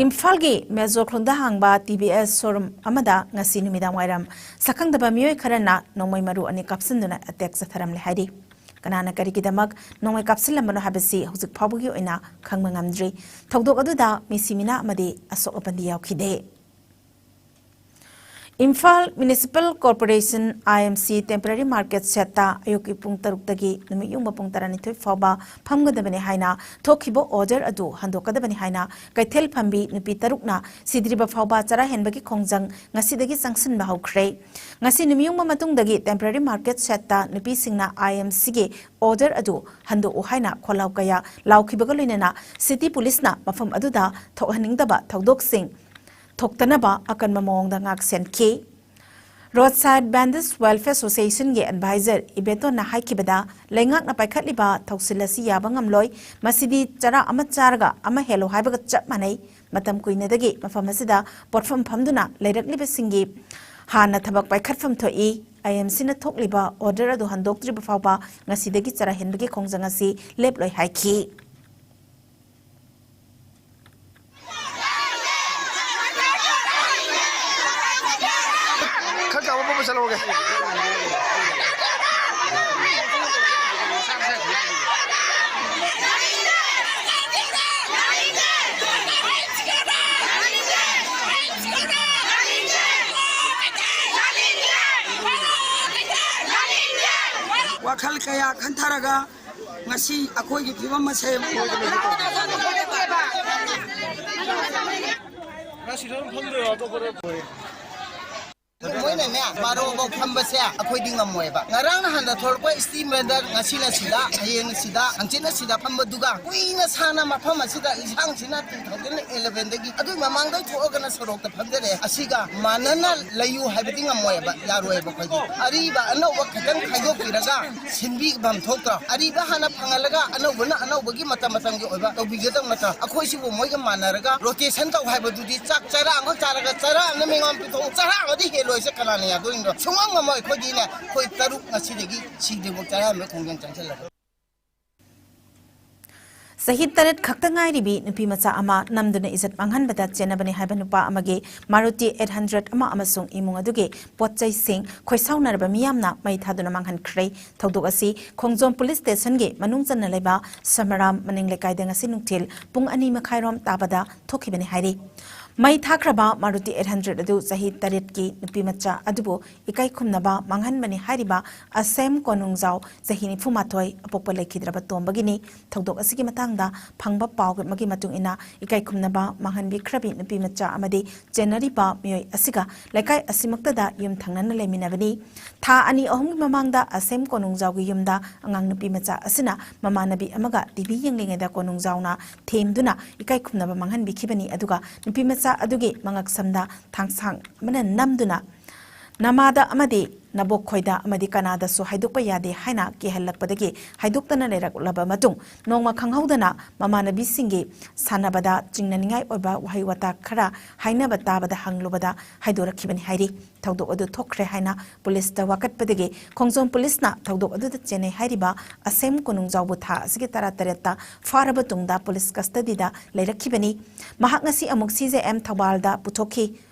ꯏꯝꯐꯥꯜꯒꯤ ꯃꯦꯖꯣ ꯈꯨꯜꯗ ꯍꯥꯡꯕ ꯇꯤ ꯚꯤ ꯑꯦꯁ ꯁꯣꯔꯨꯝ ꯑꯃꯗ ꯉꯁꯤ ꯅꯨꯃꯤꯗꯥꯡ ꯋꯥꯏꯔꯝ ꯁꯛꯈꯪꯗꯕ ꯃꯤꯑꯣꯏ ꯈꯔꯅ ꯅꯣꯡꯃꯩ ꯃꯔꯨ ꯑꯅꯤ ꯀꯥꯞꯁꯤꯟꯗꯨꯅ ꯑꯦꯇꯦꯛ ꯆꯠꯊꯔꯝꯂꯦ ꯍꯥꯏꯔꯤ꯫ ꯀꯅꯥꯅ ꯀꯔꯤꯒꯤꯗꯃꯛ ꯅꯣꯡꯃꯩ ꯀꯥꯞꯁꯤꯜꯂꯝꯕꯅꯣ ꯍꯥꯏꯕꯁꯤ ꯍꯧꯖꯤꯛ ꯐꯥꯎꯕꯒꯤ ꯑꯣꯏꯅ ꯈꯪꯕ ꯉꯝꯗ꯭ꯔꯤ꯫ ꯊꯧꯗꯣꯛ ꯑꯗꯨꯗ ꯃꯤꯁꯤ ꯃꯤꯅꯥ ꯑꯃꯗꯤ ꯑꯁꯣꯛ ꯑꯄꯟꯗꯤ ꯌꯥꯎꯈꯤꯗꯦ꯫ Imphal municipal corporation, IMC, temporary market shed-ꯇ ꯑꯌꯨꯛꯀꯤ ꯄꯨꯡ ꯇꯔꯨꯛꯇꯒꯤ ꯅꯨꯃꯤꯠ ꯌꯨꯡꯕ ꯄꯨꯡ ꯇꯔꯥꯅꯤꯊꯣꯏ ꯐꯥꯎꯕ ꯐꯝꯒꯗꯕꯅꯤ ꯍꯥꯏꯅ ꯊꯣꯛꯈꯤꯕ order ꯑꯗꯨ ꯍꯟꯗꯣꯛꯀꯗꯕꯅꯤ ꯍꯥꯏꯅ ꯀꯩꯊꯦꯜ ꯐꯝꯕꯤ ꯅꯨꯄꯤ ꯇꯔꯨꯛꯅ ꯁꯤꯗ꯭ꯔꯤꯕ ꯐꯥꯎꯕ ꯆꯔꯥ ꯍꯦꯟꯕꯒꯤ ꯈꯣꯡꯖꯪ ꯉꯁꯤꯗꯒꯤ ꯆꯪꯁꯤꯟꯕ ꯍꯧꯈ꯭ꯔꯦ꯫ ꯉꯁꯤ ꯅꯨꯃꯤꯠ ꯌꯨꯡꯕ ꯃꯇꯨꯡꯗꯒꯤ temporary market shed-ꯇ ꯅꯨꯄꯤꯁꯤꯡꯅ IMC-ꯒꯤ order ꯑꯗꯨ ꯍꯟꯗꯣꯛꯎ ꯍꯥꯏꯅ ꯈꯣꯜꯂꯥꯎ ꯀꯌꯥ ꯂꯥꯎꯈꯤꯕꯒ ꯂꯣꯏꯅꯅ city police-ꯅ ꯃꯐꯝ ꯑꯗꯨꯗ ꯊꯣꯛꯍꯟꯅꯤꯡꯗꯕ ꯊꯧꯗꯣꯛꯁꯤꯡ ꯊꯣꯛꯇꯅꯕ ꯑꯀꯟꯕ ꯃꯑꯣꯡꯗ ꯉꯥꯛꯁꯦꯟꯈꯤ꯫ Roadside Vendors Welfare Association-ꯒꯤ advisor ꯏꯕꯦꯇꯣꯟꯅ ꯍꯥꯏꯈꯤꯕꯗ, ꯂꯩꯉꯥꯛꯅ ꯄꯥꯏꯈꯠꯂꯤꯕ ꯊꯧꯁꯤꯜ ꯑꯁꯤ ꯌꯥꯕ ꯉꯝꯂꯣꯏ꯫ ꯃꯁꯤꯗꯤ ꯆꯔꯥ ꯑꯃ ꯆꯥꯔꯒ ꯑꯃ ꯍꯦꯜꯂꯣ ꯍꯥꯏꯕꯒ ꯆꯞ ꯃꯥꯟꯅꯩ꯫ ꯃꯇꯝ ꯀꯨꯏꯅꯗꯒꯤ ꯃꯐꯝ ꯑꯁꯤꯗ ꯄꯣꯠꯐꯝ ꯐꯝꯗꯨꯅ ꯂꯩꯔꯛꯂꯤꯕꯁꯤꯡꯒꯤ ꯍꯥꯟꯅ ꯊꯕꯛ ꯄꯥꯏꯈꯠꯐꯝ ꯊꯣꯛꯏ꯫ IMC-ꯅ ꯊꯣꯛꯂꯤꯕ order ꯑꯗꯨ ꯍꯟꯗꯣꯛꯇ꯭ꯔꯤꯕ ꯐꯥꯎꯕ ꯉꯁꯤꯗꯒꯤ ꯆꯔꯥ ꯍꯦꯟꯕꯒꯤ ꯈꯣꯡꯖꯪ ꯑꯁꯤ ꯂꯦꯞꯂꯣꯏ ꯍꯥꯏꯈꯤ꯫ ꯈꯔ ꯆꯥꯎꯕ ꯄꯣꯠ ꯄꯨꯁꯜꯂꯛꯑꯣꯒꯦ꯫ ꯋꯥꯈꯜ ꯀꯌꯥ ꯈꯟꯊꯔꯒ ꯉꯁꯤ ꯑꯩꯈꯣꯏꯒꯤ ꯐꯤꯕꯝ ꯑꯁꯦ ꯃꯣꯏꯅꯅꯦ, ꯕꯥꯔꯣ ꯐꯥꯎ ꯐꯝꯕꯁꯦ ꯑꯩꯈꯣꯏꯗꯤ ꯉꯝꯃꯣꯏꯕ꯫ ꯉꯔꯥꯡ ꯅꯍꯥꯟꯗ ꯊꯣꯛꯂꯛꯄ street vendor, ꯉꯁꯤꯅ ꯁꯤꯗ, ꯍꯌꯦꯡꯅ ꯁꯤꯗ, ꯍꯪꯆꯤꯠꯅ ꯁꯤꯗ ꯐꯝꯕꯗꯨꯒ ꯀꯨꯏꯅ ꯁꯥꯡꯅ ꯃꯐꯝ ꯑꯁꯤꯗ ꯏꯟꯁꯥꯡꯁꯤꯅ two thousand eleven-ꯗꯒꯤ, ꯑꯗꯨꯏ ꯃꯃꯥꯡꯗ ꯊꯣꯛꯑꯒꯅ ꯁꯣꯔꯣꯛꯇ ꯐꯝꯖꯔꯛꯑꯦ꯫ ꯑꯁꯤꯒ ꯃꯥꯟꯅꯅ ꯂꯩꯌꯨ ꯍꯥꯏꯕꯗꯤ ꯉꯝꯃꯣꯏꯕ, ꯌꯥꯔꯣꯏꯕ꯫ ꯑꯩꯈꯣꯏꯗꯤ ꯑꯔꯤꯕ ꯑꯅꯧꯕ ꯈꯤꯇꯪ ꯈꯥꯏꯗꯣꯛꯄꯤꯔꯒ ꯁꯤꯟꯕꯤꯐꯝ ꯊꯣꯛꯇ꯭ꯔꯣ? ꯑꯔꯤꯕ ꯍꯥꯟꯅ ꯐꯪꯍꯜꯂꯒ ꯑꯅꯧꯕꯅ ꯑꯅꯧꯕꯒꯤ ꯃꯇꯝ ꯃꯇꯝꯒꯤ ꯑꯣꯏꯕ ꯇꯧꯕꯤꯒꯗꯕ ꯅꯠꯇ꯭ꯔꯣ? ꯑꯩꯈꯣꯏꯁꯤꯕꯨ ꯃꯣꯏꯒ ꯃꯥꯟꯅꯔꯒ rotation ꯇꯧ ꯍꯥꯏꯕꯗꯨꯗꯤ ꯆꯥꯛ ꯆꯔꯥ ꯑꯃ ꯆꯥꯔꯒ ꯆꯔꯥ ꯑꯃ ꯃꯤꯉꯣꯟ ꯄꯤꯊꯣꯛꯎ, ꯆꯔꯥ ꯑꯃꯗꯤ ꯍꯦꯜꯂꯣꯏꯁꯦ ꯀꯅꯥꯅ ꯌꯥꯗꯣꯔꯤꯅꯣ? ꯁꯨꯡꯉꯝ ꯉꯝꯃꯣꯏ꯫ ꯑꯩꯈꯣꯏꯗꯤꯅꯦ, ꯑꯩꯈꯣꯏ ꯇꯔꯨꯛ ꯉꯁꯤꯗꯒꯤ ꯁꯤꯗ꯭ꯔꯤꯐꯥꯎ ꯆꯔꯥ ꯑꯃ ꯈꯣꯡꯖꯪ ꯆꯪꯁꯤꯜꯂꯔꯣꯏ꯫ ꯆꯍꯤ ꯇꯔꯦꯠ ꯈꯛꯇ ꯉꯥꯏꯔꯤꯕꯤ ꯅꯨꯄꯤ ꯃꯆꯥ ꯑꯃ ꯅꯝꯗꯨꯅ ꯏꯖꯠ ꯃꯥꯡꯍꯟꯕꯗ ꯆꯦꯟꯅꯕꯅꯤ ꯍꯥꯏꯕ ꯅꯨꯄꯥ ꯑꯃꯒꯤ Maruti eight hundred ꯑꯃ ꯑꯃꯁꯨꯡ ꯏꯃꯨꯡ ꯑꯗꯨꯒꯤ ꯄꯣꯠ ꯆꯩꯁꯤꯡ ꯈꯣꯏꯁꯥꯎꯅꯔꯕ ꯃꯤꯌꯥꯝꯅ ꯃꯩ ꯊꯥꯗꯨꯅ ꯃꯥꯡꯍꯟꯈ꯭ꯔꯦ꯫ ꯊꯧꯗꯣꯛ ꯑꯁꯤ ꯈꯣꯡꯖꯣꯝ police station-ꯒꯤ ꯃꯅꯨꯡ ꯆꯟꯅ ꯂꯩꯕ ꯁꯃꯔꯥꯝ ꯃꯅꯤꯡ ꯂꯩꯀꯥꯏꯗ ꯉꯁꯤ ꯅꯨꯡꯊꯤꯜ ꯄꯨꯡ ꯑꯅꯤ ꯃꯈꯥꯏꯔꯣꯝ ꯇꯥꯕꯗ ꯊꯣꯛꯈꯤꯕꯅꯤ ꯍꯥꯏꯔꯤ꯫ ꯃꯩ ꯊꯥꯈ꯭ꯔꯕ ꯃꯥꯔꯨꯇꯤ eight hundred ꯑꯗꯨ ꯆꯍꯤ ꯇꯔꯦꯠꯀꯤ ꯅꯨꯄꯤ ꯃꯆꯥ ꯑꯗꯨꯕꯨ ꯏꯀꯥꯏ ꯈꯨꯝꯅꯕ ꯃꯥꯡꯍꯟꯕꯅꯤ ꯍꯥꯏꯔꯤꯕ ꯑꯁꯦꯝ ꯀꯣꯅꯨꯡꯖꯥꯎ, ꯆꯍꯤ ꯅꯤꯐꯨ ꯃꯥꯊꯣꯏ, ꯑꯄꯣꯛꯄ ꯂꯩꯈꯤꯗ꯭ꯔꯕ ꯇꯣꯝꯕꯒꯤꯅꯤ꯫ ꯊꯧꯗꯣꯛ ꯑꯁꯤꯒꯤ ꯃꯇꯥꯡꯗ ꯐꯪꯕ ꯄꯥꯎ ꯑꯃꯒꯤ ꯃꯇꯨꯡ ꯏꯟꯅ, ꯏꯀꯥꯏ ꯈꯨꯝꯅꯕ ꯃꯥꯡꯍꯟꯕꯤꯈ꯭ꯔꯕꯤ ꯅꯨꯄꯤ ꯃꯆꯥ ꯑꯃꯗꯤ ꯆꯦꯟꯅꯔꯤꯕ ꯃꯤꯑꯣꯏ ꯑꯁꯤꯒ ꯂꯩꯀꯥꯏ ꯑꯁꯤꯃꯛꯇꯗ ꯌꯨꯝ ꯊꯪꯅꯅ ꯂꯩꯃꯤꯟꯅꯕꯅꯤ꯫ ꯊꯥ ꯑꯅꯤ ꯑꯍꯨꯝꯒꯤ ꯃꯃꯥꯡꯗ ꯑꯁꯦꯝ ꯀꯣꯅꯨꯡꯖꯥꯎꯒꯤ ꯌꯨꯝꯗ ꯑꯉꯥꯡ ꯅꯨꯄꯤ ꯃꯆꯥ ꯑꯁꯤꯅ ꯃꯃꯥꯟꯅꯕꯤ ꯑꯃꯒ ꯇꯤꯚꯤ ꯌꯦꯡꯂꯤꯉꯩꯗ ꯀꯣꯅꯨꯡꯖꯥꯎꯅ ꯊꯦꯝꯗꯨꯅ ꯏꯀꯥꯏ ꯈꯨꯝꯅꯕ ꯃꯥꯡꯍꯟꯕꯤꯈꯤꯕꯅꯤ꯫ ꯑꯗꯨꯒ ꯅꯨꯄꯤ ꯃꯆꯥ ꯑꯗꯨꯒꯤ ꯃꯉꯛꯁꯝꯗ ꯊꯥꯡꯁꯥꯡ ꯑꯃꯅ ꯅꯝꯗꯨꯅ ꯅꯃꯥꯗ ꯑꯃꯗꯤ ꯅꯕꯣꯛꯈꯣꯏꯗ ꯑꯃꯗꯤ ꯀꯅꯥꯗꯁꯨ ꯍꯥꯏꯗꯣꯛꯄ ꯌꯥꯗꯦ ꯍꯥꯏꯅ ꯀꯤꯍꯜꯂꯛꯄꯗꯒꯤ ꯍꯥꯏꯗꯣꯛꯇꯅ ꯂꯩꯔꯛꯂꯕ ꯃꯇꯨꯡ, ꯅꯣꯡꯃ ꯈꯪꯍꯧꯗꯅ ꯃꯃꯥꯟꯅꯕꯤꯁꯤꯡꯒꯤ ꯁꯥꯟꯅꯕꯗ ꯆꯤꯡꯅꯅꯤꯡꯉꯥꯏ ꯑꯣꯏꯕ ꯋꯥꯍꯩ ꯋꯥꯇꯥ ꯈꯔ ꯍꯥꯏꯅꯕ ꯇꯥꯕꯗ ꯍꯪꯂꯨꯕꯗ ꯍꯥꯏꯗꯣꯔꯛꯈꯤꯕꯅꯤ ꯍꯥꯏꯔꯤ꯫ ꯊꯧꯗꯣꯛ ꯑꯗꯨ ꯊꯣꯛꯈ꯭ꯔꯦ ꯍꯥꯏꯅ ꯄꯨꯂꯤꯁꯇ ꯋꯥꯀꯠꯄꯗꯒꯤ ꯈꯣꯡꯖꯣꯝ ꯄꯨꯂꯤꯁꯅ ꯊꯧꯗꯣꯛ ꯑꯗꯨꯗ ꯆꯦꯟꯅꯩ ꯍꯥꯏꯔꯤꯕ ꯑꯁꯦꯝ ꯀꯣꯅꯨꯡꯖꯥꯎꯕꯨ ꯊꯥ ꯑꯁꯤꯒꯤ ꯇꯔꯥꯇꯔꯦꯠꯇ ꯐꯥꯔꯕ ꯇꯨꯡꯗ ꯄꯨꯂꯤꯁ ꯀꯁꯇꯗꯤꯗ ꯂꯩꯔꯛꯈꯤꯕꯅꯤ꯫ ꯃꯍꯥꯛ ꯉꯁꯤ ꯑꯃꯨꯛ ꯁꯤ ꯖꯦ ꯑꯦꯝ ꯊꯧꯕꯥꯜꯗ ꯄꯨꯊꯣꯛꯈꯤ꯫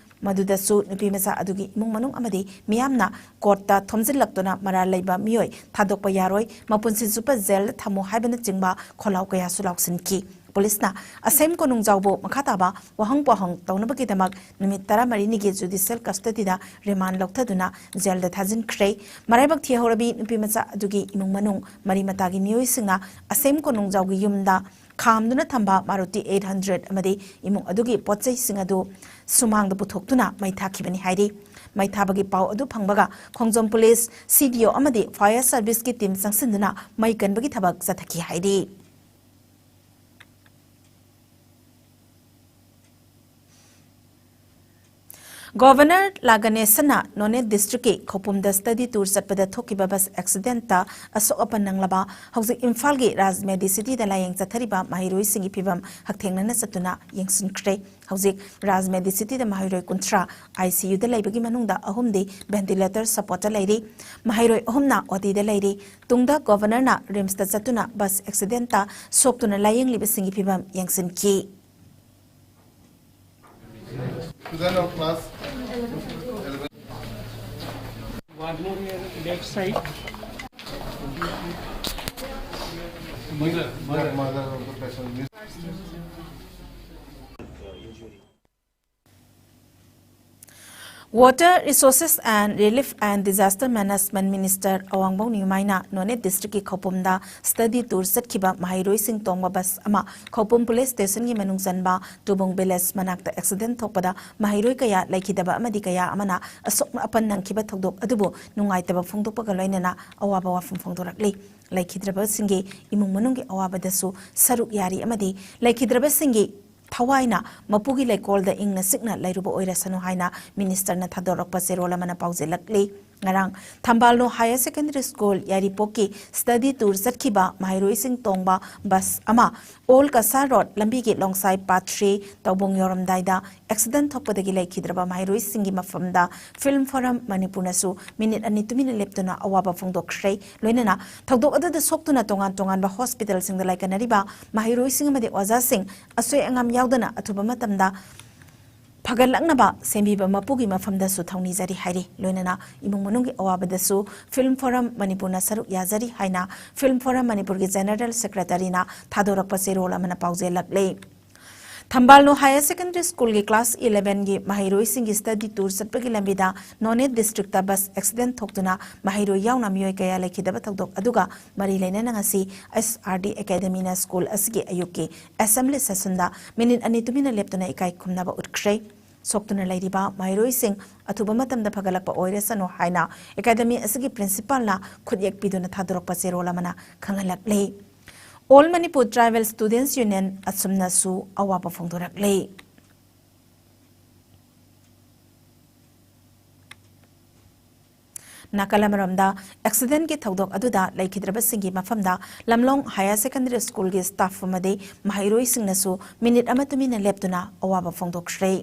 ꯃꯗꯨꯗꯁꯨ ꯅꯨꯄꯤ ꯃꯆꯥ ꯑꯗꯨꯒꯤ ꯏꯃꯨꯡ ꯃꯅꯨꯡ ꯑꯃꯗꯤ ꯃꯤꯌꯥꯝꯅ ꯀꯣꯔꯠꯇ ꯊꯣꯝꯖꯤꯜꯂꯛꯇꯨꯅ ꯃꯔꯥꯜ ꯂꯩꯕ ꯃꯤꯑꯣꯏ ꯊꯥꯗꯣꯛꯄ ꯌꯥꯔꯣꯏ, ꯃꯄꯨꯟꯁꯤ ꯆꯨꯞꯄ ꯖꯦꯜꯗ ꯊꯝꯃꯨ ꯍꯥꯏꯕꯅꯆꯤꯡꯕ ꯈꯣꯜꯂꯥꯎ ꯀꯌꯥꯁꯨ ꯂꯥꯎꯁꯤꯟꯈꯤ꯫ ꯄꯨꯂꯤꯁꯅ ꯑꯁꯦꯝ ꯀꯣꯅꯨꯡꯖꯥꯎꯕꯨ ꯃꯈꯥ ꯇꯥꯕ ꯋꯥꯍꯪ ꯄꯥꯎꯍꯪ ꯇꯧꯅꯕꯒꯤꯗꯃꯛ ꯅꯨꯃꯤꯠ ꯇꯔꯥꯃꯔꯤꯅꯤꯒꯤ ꯖꯨꯗꯤꯁꯤꯌꯦꯜ ꯀꯁꯇꯗꯤꯗ ꯔꯤꯃꯥꯟ ꯂꯧꯊꯗꯨꯅ ꯖꯦꯜꯗ ꯊꯥꯖꯤꯟꯈ꯭ꯔꯦ꯫ ꯃꯔꯥꯏꯕꯛ ꯊꯤꯍꯧꯔꯕꯤ ꯅꯨꯄꯤ ꯃꯆꯥ ꯑꯗꯨꯒꯤ ꯏꯃꯨꯡ ꯃꯅꯨꯡ, ꯃꯔꯤ ꯃꯇꯥꯒꯤ ꯃꯤꯑꯣꯏꯁꯤꯡꯅ ꯑꯁꯦꯝ ꯀꯣꯅꯨꯡꯖꯥꯎꯒꯤ ꯌꯨꯝꯗ ꯈꯥꯝꯗꯨꯅ ꯊꯝꯕ ꯃꯥꯔꯨꯇꯤ eight hundred ꯑꯃꯗꯤ ꯏꯃꯨꯡ ꯑꯗꯨꯒꯤ ꯄꯣꯠꯆꯩꯁꯤꯡ ꯑꯗꯨ ꯁꯨꯃꯥꯡꯗ ꯄꯨꯊꯣꯛꯇꯨꯅ ꯃꯩ ꯊꯥꯈꯤꯕꯅꯤ ꯍꯥꯏꯔꯤ꯫ ꯃꯩ ꯊꯥꯕꯒꯤ ꯄꯥꯎ ꯑꯗꯨ ꯐꯪꯕꯒ ꯈꯣꯡꯖꯣꯝ ꯄꯨꯂꯤꯁ, ꯁꯤ ꯗꯤ ꯑꯣ ꯑꯃꯗꯤ ꯐꯥꯌꯔ ꯁꯔꯚꯤꯁꯀꯤ ꯇꯤꯝ ꯆꯪꯁꯤꯟꯗꯨꯅ ꯃꯩ ꯀꯟꯕꯒꯤ ꯊꯕꯛ ꯆꯠꯊꯈꯤ ꯍꯥꯏꯔꯤ꯫ ꯒꯣꯚꯔꯅꯔ ꯂꯥ ꯒꯅꯦꯁꯟꯅ ꯅꯣꯅꯦ ꯗꯤꯁꯇ꯭ꯔꯤꯛꯀꯤ ꯈꯧꯄꯨꯝꯗ ꯁ꯭ꯇꯗꯤ ꯇꯨꯔ ꯆꯠꯄꯗ ꯊꯣꯛꯈꯤꯕ ꯕꯁ ꯑꯦꯛꯁꯤꯗꯦꯟꯇ ꯑꯁꯣꯛ ꯑꯄꯟ ꯅꯪꯂꯕ ꯍꯧꯖꯤꯛ ꯏꯝꯐꯥꯜꯒꯤ ꯔꯥꯖ ꯃꯦꯗꯤꯁꯤꯇꯤꯗ ꯂꯥꯌꯦꯡ ꯆꯠꯊꯔꯤꯕ ꯃꯍꯩꯔꯣꯏꯁꯤꯡꯒꯤ ꯐꯤꯚꯝ ꯍꯛꯊꯦꯡꯅꯅ ꯆꯠꯇꯨꯅ ꯌꯦꯡꯁꯤꯟꯈ꯭ꯔꯦ꯫ ꯍꯧꯖꯤꯛ ꯔꯥꯖ ꯃꯦꯗꯤꯁꯤꯇꯤꯗ ꯃꯍꯩꯔꯣꯏ ꯀꯨꯟꯊ꯭ꯔꯥ ꯑꯥꯏ ꯁꯤ ꯌꯨꯗ ꯂꯩꯕꯒꯤ ꯃꯅꯨꯡꯗ ꯑꯍꯨꯝꯗꯤ ꯚꯦꯟꯇꯤꯂꯦꯇꯔ ꯁꯄꯣꯔꯠꯇ ꯂꯩꯔꯤ꯫ ꯃꯍꯩꯔꯣꯏ ꯑꯍꯨꯝꯅ ꯑꯣ ꯇꯤꯗ ꯂꯩꯔꯤ꯫ ꯇꯨꯡꯗ ꯒꯣꯚꯔꯅꯔꯅ ꯔꯤꯝꯁꯇ ꯆꯠꯇꯨꯅ ꯕꯁ ꯑꯦꯛꯁꯤꯗꯦꯟꯇ ꯁꯣꯛꯇꯨꯅ ꯂꯥꯌꯦꯡꯂꯤꯕꯁꯤꯡꯒꯤ ꯐꯤꯚꯝ ꯌꯦꯡꯁꯤꯟꯈꯤ꯫ Student of class eleven. One more here, left side. Mother, mother. Mother of the patient. Water Resources and Relief and Disaster Management Minister ꯑꯋꯥꯡꯕꯧ ꯅꯤꯎꯃꯥꯏꯅ Noney district ꯀꯤ ꯈꯧꯄꯨꯝꯗ study tour ꯆꯠꯈꯤꯕ ꯃꯍꯩꯔꯣꯏꯁꯤꯡ ꯇꯣꯡꯕ bus ꯑꯃ ꯈꯧꯄꯨꯝ police station ꯒꯤ ꯃꯅꯨꯡ ꯆꯟꯕ ꯇꯨꯕꯨꯡ village ꯃꯅꯥꯛꯇ accident ꯊꯣꯛꯄꯗ ꯃꯍꯩꯔꯣꯏ ꯀꯌꯥ ꯂꯩꯈꯤꯗꯕ ꯑꯃꯗꯤ ꯀꯌꯥ ꯑꯃꯅ ꯑꯁꯣꯛ ꯑꯄꯟ ꯅꯪꯈꯤꯕ ꯊꯧꯗꯣꯛ ꯑꯗꯨꯕꯨ ꯅꯨꯡꯉꯥꯏꯇꯕ ꯐꯣꯡꯗꯣꯛꯄꯒ ꯂꯣꯏꯅꯅ ꯑꯋꯥꯕ ꯋꯥꯐꯝ ꯐꯣꯡꯗꯣꯔꯛꯂꯤ꯫ ꯂꯩꯈꯤꯗ꯭ꯔꯕꯁꯤꯡꯒꯤ ꯏꯃꯨꯡ ꯃꯅꯨꯡꯒꯤ ꯑꯋꯥꯕꯗꯁꯨ ꯁꯔꯨꯛ ꯌꯥꯔꯤ ꯑꯃꯗꯤ ꯂꯩꯈꯤꯗ꯭ꯔꯕꯁꯤꯡꯒꯤ ꯊꯋꯥꯏꯅ ꯃꯄꯨꯒꯤ ꯂꯩꯀꯣꯜꯗ ꯏꯪꯅ ꯆꯤꯛꯅ ꯂꯩꯔꯨꯕ ꯑꯣꯏꯔꯁꯅꯨ ꯍꯥꯏꯅ minister ꯅ ꯊꯥꯗꯣꯔꯛꯄ ꯆꯦꯔꯣꯜ ꯑꯃꯅ ꯄꯥꯎꯖꯦꯜꯂꯛꯂꯤ꯫ ꯉꯔꯥꯡ ꯊꯝꯕꯥꯜꯅꯨ Higher Secondary School ꯌꯥꯏꯔꯤꯄꯣꯛꯀꯤ study tour ꯆꯠꯈꯤꯕ ꯃꯍꯩꯔꯣꯏꯁꯤꯡ ꯇꯣꯡꯕ bus ꯑꯃ Old Kasar Road ꯂꯝꯕꯤꯒꯤ ꯂꯣꯡꯁꯥꯏ ꯄꯥꯠ three ꯇꯧꯕꯨꯡ ꯌꯧꯔꯝꯗꯥꯏꯗ accident ꯊꯣꯛꯄꯗꯒꯤ ꯂꯩꯈꯤꯗ꯭ꯔꯕ ꯃꯍꯩꯔꯣꯏꯁꯤꯡꯒꯤ ꯃꯐꯝꯗ Film Forum ꯃꯅꯤꯄꯨꯔꯅꯁꯨ minute ꯑꯅꯤ ꯇꯨꯃꯤꯟꯅ ꯂꯦꯞꯇꯨꯅ ꯑꯋꯥꯕ ꯐꯣꯡꯗꯣꯛꯈ꯭ꯔꯦ꯫ ꯂꯣꯏꯅꯅ ꯊꯧꯗꯣꯛ ꯑꯗꯨꯗ ꯁꯣꯛꯇꯨꯅ ꯇꯣꯉꯥꯟ ꯇꯣꯉꯥꯟꯕ hospital ꯁꯤꯡꯗ ꯂꯥꯏꯀꯠꯅꯔꯤꯕ ꯃꯍꯩꯔꯣꯏꯁꯤꯡ ꯑꯃꯗꯤ ꯑꯣꯖꯥꯁꯤꯡ ꯑꯁꯣꯏ ꯑꯉꯥꯝ ꯌꯥꯎꯗꯅ ꯑꯊꯨꯕ ꯃꯇꯝꯗ ꯐꯒꯠꯂꯛꯅꯕ ꯁꯦꯝꯕꯤꯕ ꯃꯄꯨꯒꯤ ꯃꯐꯝꯗꯁꯨ ꯊꯧꯅꯤꯖꯔꯤ ꯍꯥꯏꯔꯤ꯫ ꯂꯣꯏꯅꯅ ꯏꯃꯨꯡ ꯃꯅꯨꯡꯒꯤ ꯑꯋꯥꯕꯗꯁꯨ Film Forum ꯃꯅꯤꯄꯨꯔꯅ ꯁꯔꯨꯛ ꯌꯥꯖꯔꯤ ꯍꯥꯏꯅ Film Forum ꯃꯅꯤꯄꯨꯔꯒꯤ General Secretary ꯅ ꯊꯥꯗꯣꯔꯛꯄ ꯆꯦꯔꯣꯜ ꯑꯃꯅ ꯄꯥꯎꯖꯦꯜꯂꯛꯂꯤ꯫ ꯊꯝꯕꯥꯜꯅꯨ Higher Secondary School ꯒꯤ class eleven ꯒꯤ ꯃꯍꯩꯔꯣꯏꯁꯤꯡꯒꯤ study tour ꯆꯠꯄꯒꯤ ꯂꯝꯕꯤꯗ ꯅꯣꯅꯦ district ꯇ bus accident ꯊꯣꯛꯇꯨꯅ ꯃꯍꯩꯔꯣꯏ ꯌꯥꯎꯅ ꯃꯤꯑꯣꯏ ꯀꯌꯥ ꯂꯩꯈꯤꯗꯕ ꯊꯧꯗꯣꯛ ꯑꯗꯨꯒ ꯃꯔꯤ ꯂꯩꯅꯅ ꯉꯁꯤ S R D Academy ꯅ school ꯑꯁꯤꯒꯤ ꯑꯌꯨꯛꯀꯤ assembly session ꯗ minute ꯑꯅꯤ ꯇꯨꯃꯤꯟꯅ ꯂꯦꯞꯇꯨꯅ ꯏꯀꯥꯏ ꯈꯨꯝꯅꯕ ꯎꯠꯈ꯭ꯔꯦ꯫ ꯁꯣꯛꯇꯨꯅ ꯂꯩꯔꯤꯕ ꯃꯍꯩꯔꯣꯏꯁꯤꯡ ꯑꯊꯨꯕ ꯃꯇꯝꯗ ꯐꯒꯠꯂꯛꯄ ꯑꯣꯏꯔꯁꯅꯨ ꯍꯥꯏꯅ academy ꯑꯁꯤꯒꯤ principal ꯅ ꯈꯨꯠꯌꯦꯛ ꯄꯤꯗꯨꯅ ꯊꯥꯗꯣꯔꯛꯄ ꯆꯦꯔꯣꯜ ꯑꯃꯅ ꯈꯪꯍꯜꯂꯛꯂꯤ꯫ All Manipur Tribal Students Union ꯑꯁꯨꯝꯅꯁꯨ ꯑꯋꯥꯕ ꯐꯣꯡꯗꯣꯔꯛꯂꯤ꯫ ꯅꯥꯀꯜ ꯑꯃꯔꯣꯝꯗ, accident ꯀꯤ ꯊꯧꯗꯣꯛ ꯑꯗꯨꯗ ꯂꯩꯈꯤꯗ꯭ꯔꯕꯁꯤꯡꯒꯤ ꯃꯐꯝꯗ ꯂꯝꯂꯣꯡ Higher Secondary School ꯒꯤ staff ꯑꯃꯗꯤ ꯃꯍꯩꯔꯣꯏꯁꯤꯡꯅꯁꯨ minute ꯑꯃ ꯇꯨꯃꯤꯟꯅ ꯂꯦꯞꯇꯨꯅ ꯑꯋꯥꯕ ꯐꯣꯡꯗꯣꯛꯈ꯭ꯔꯦ꯫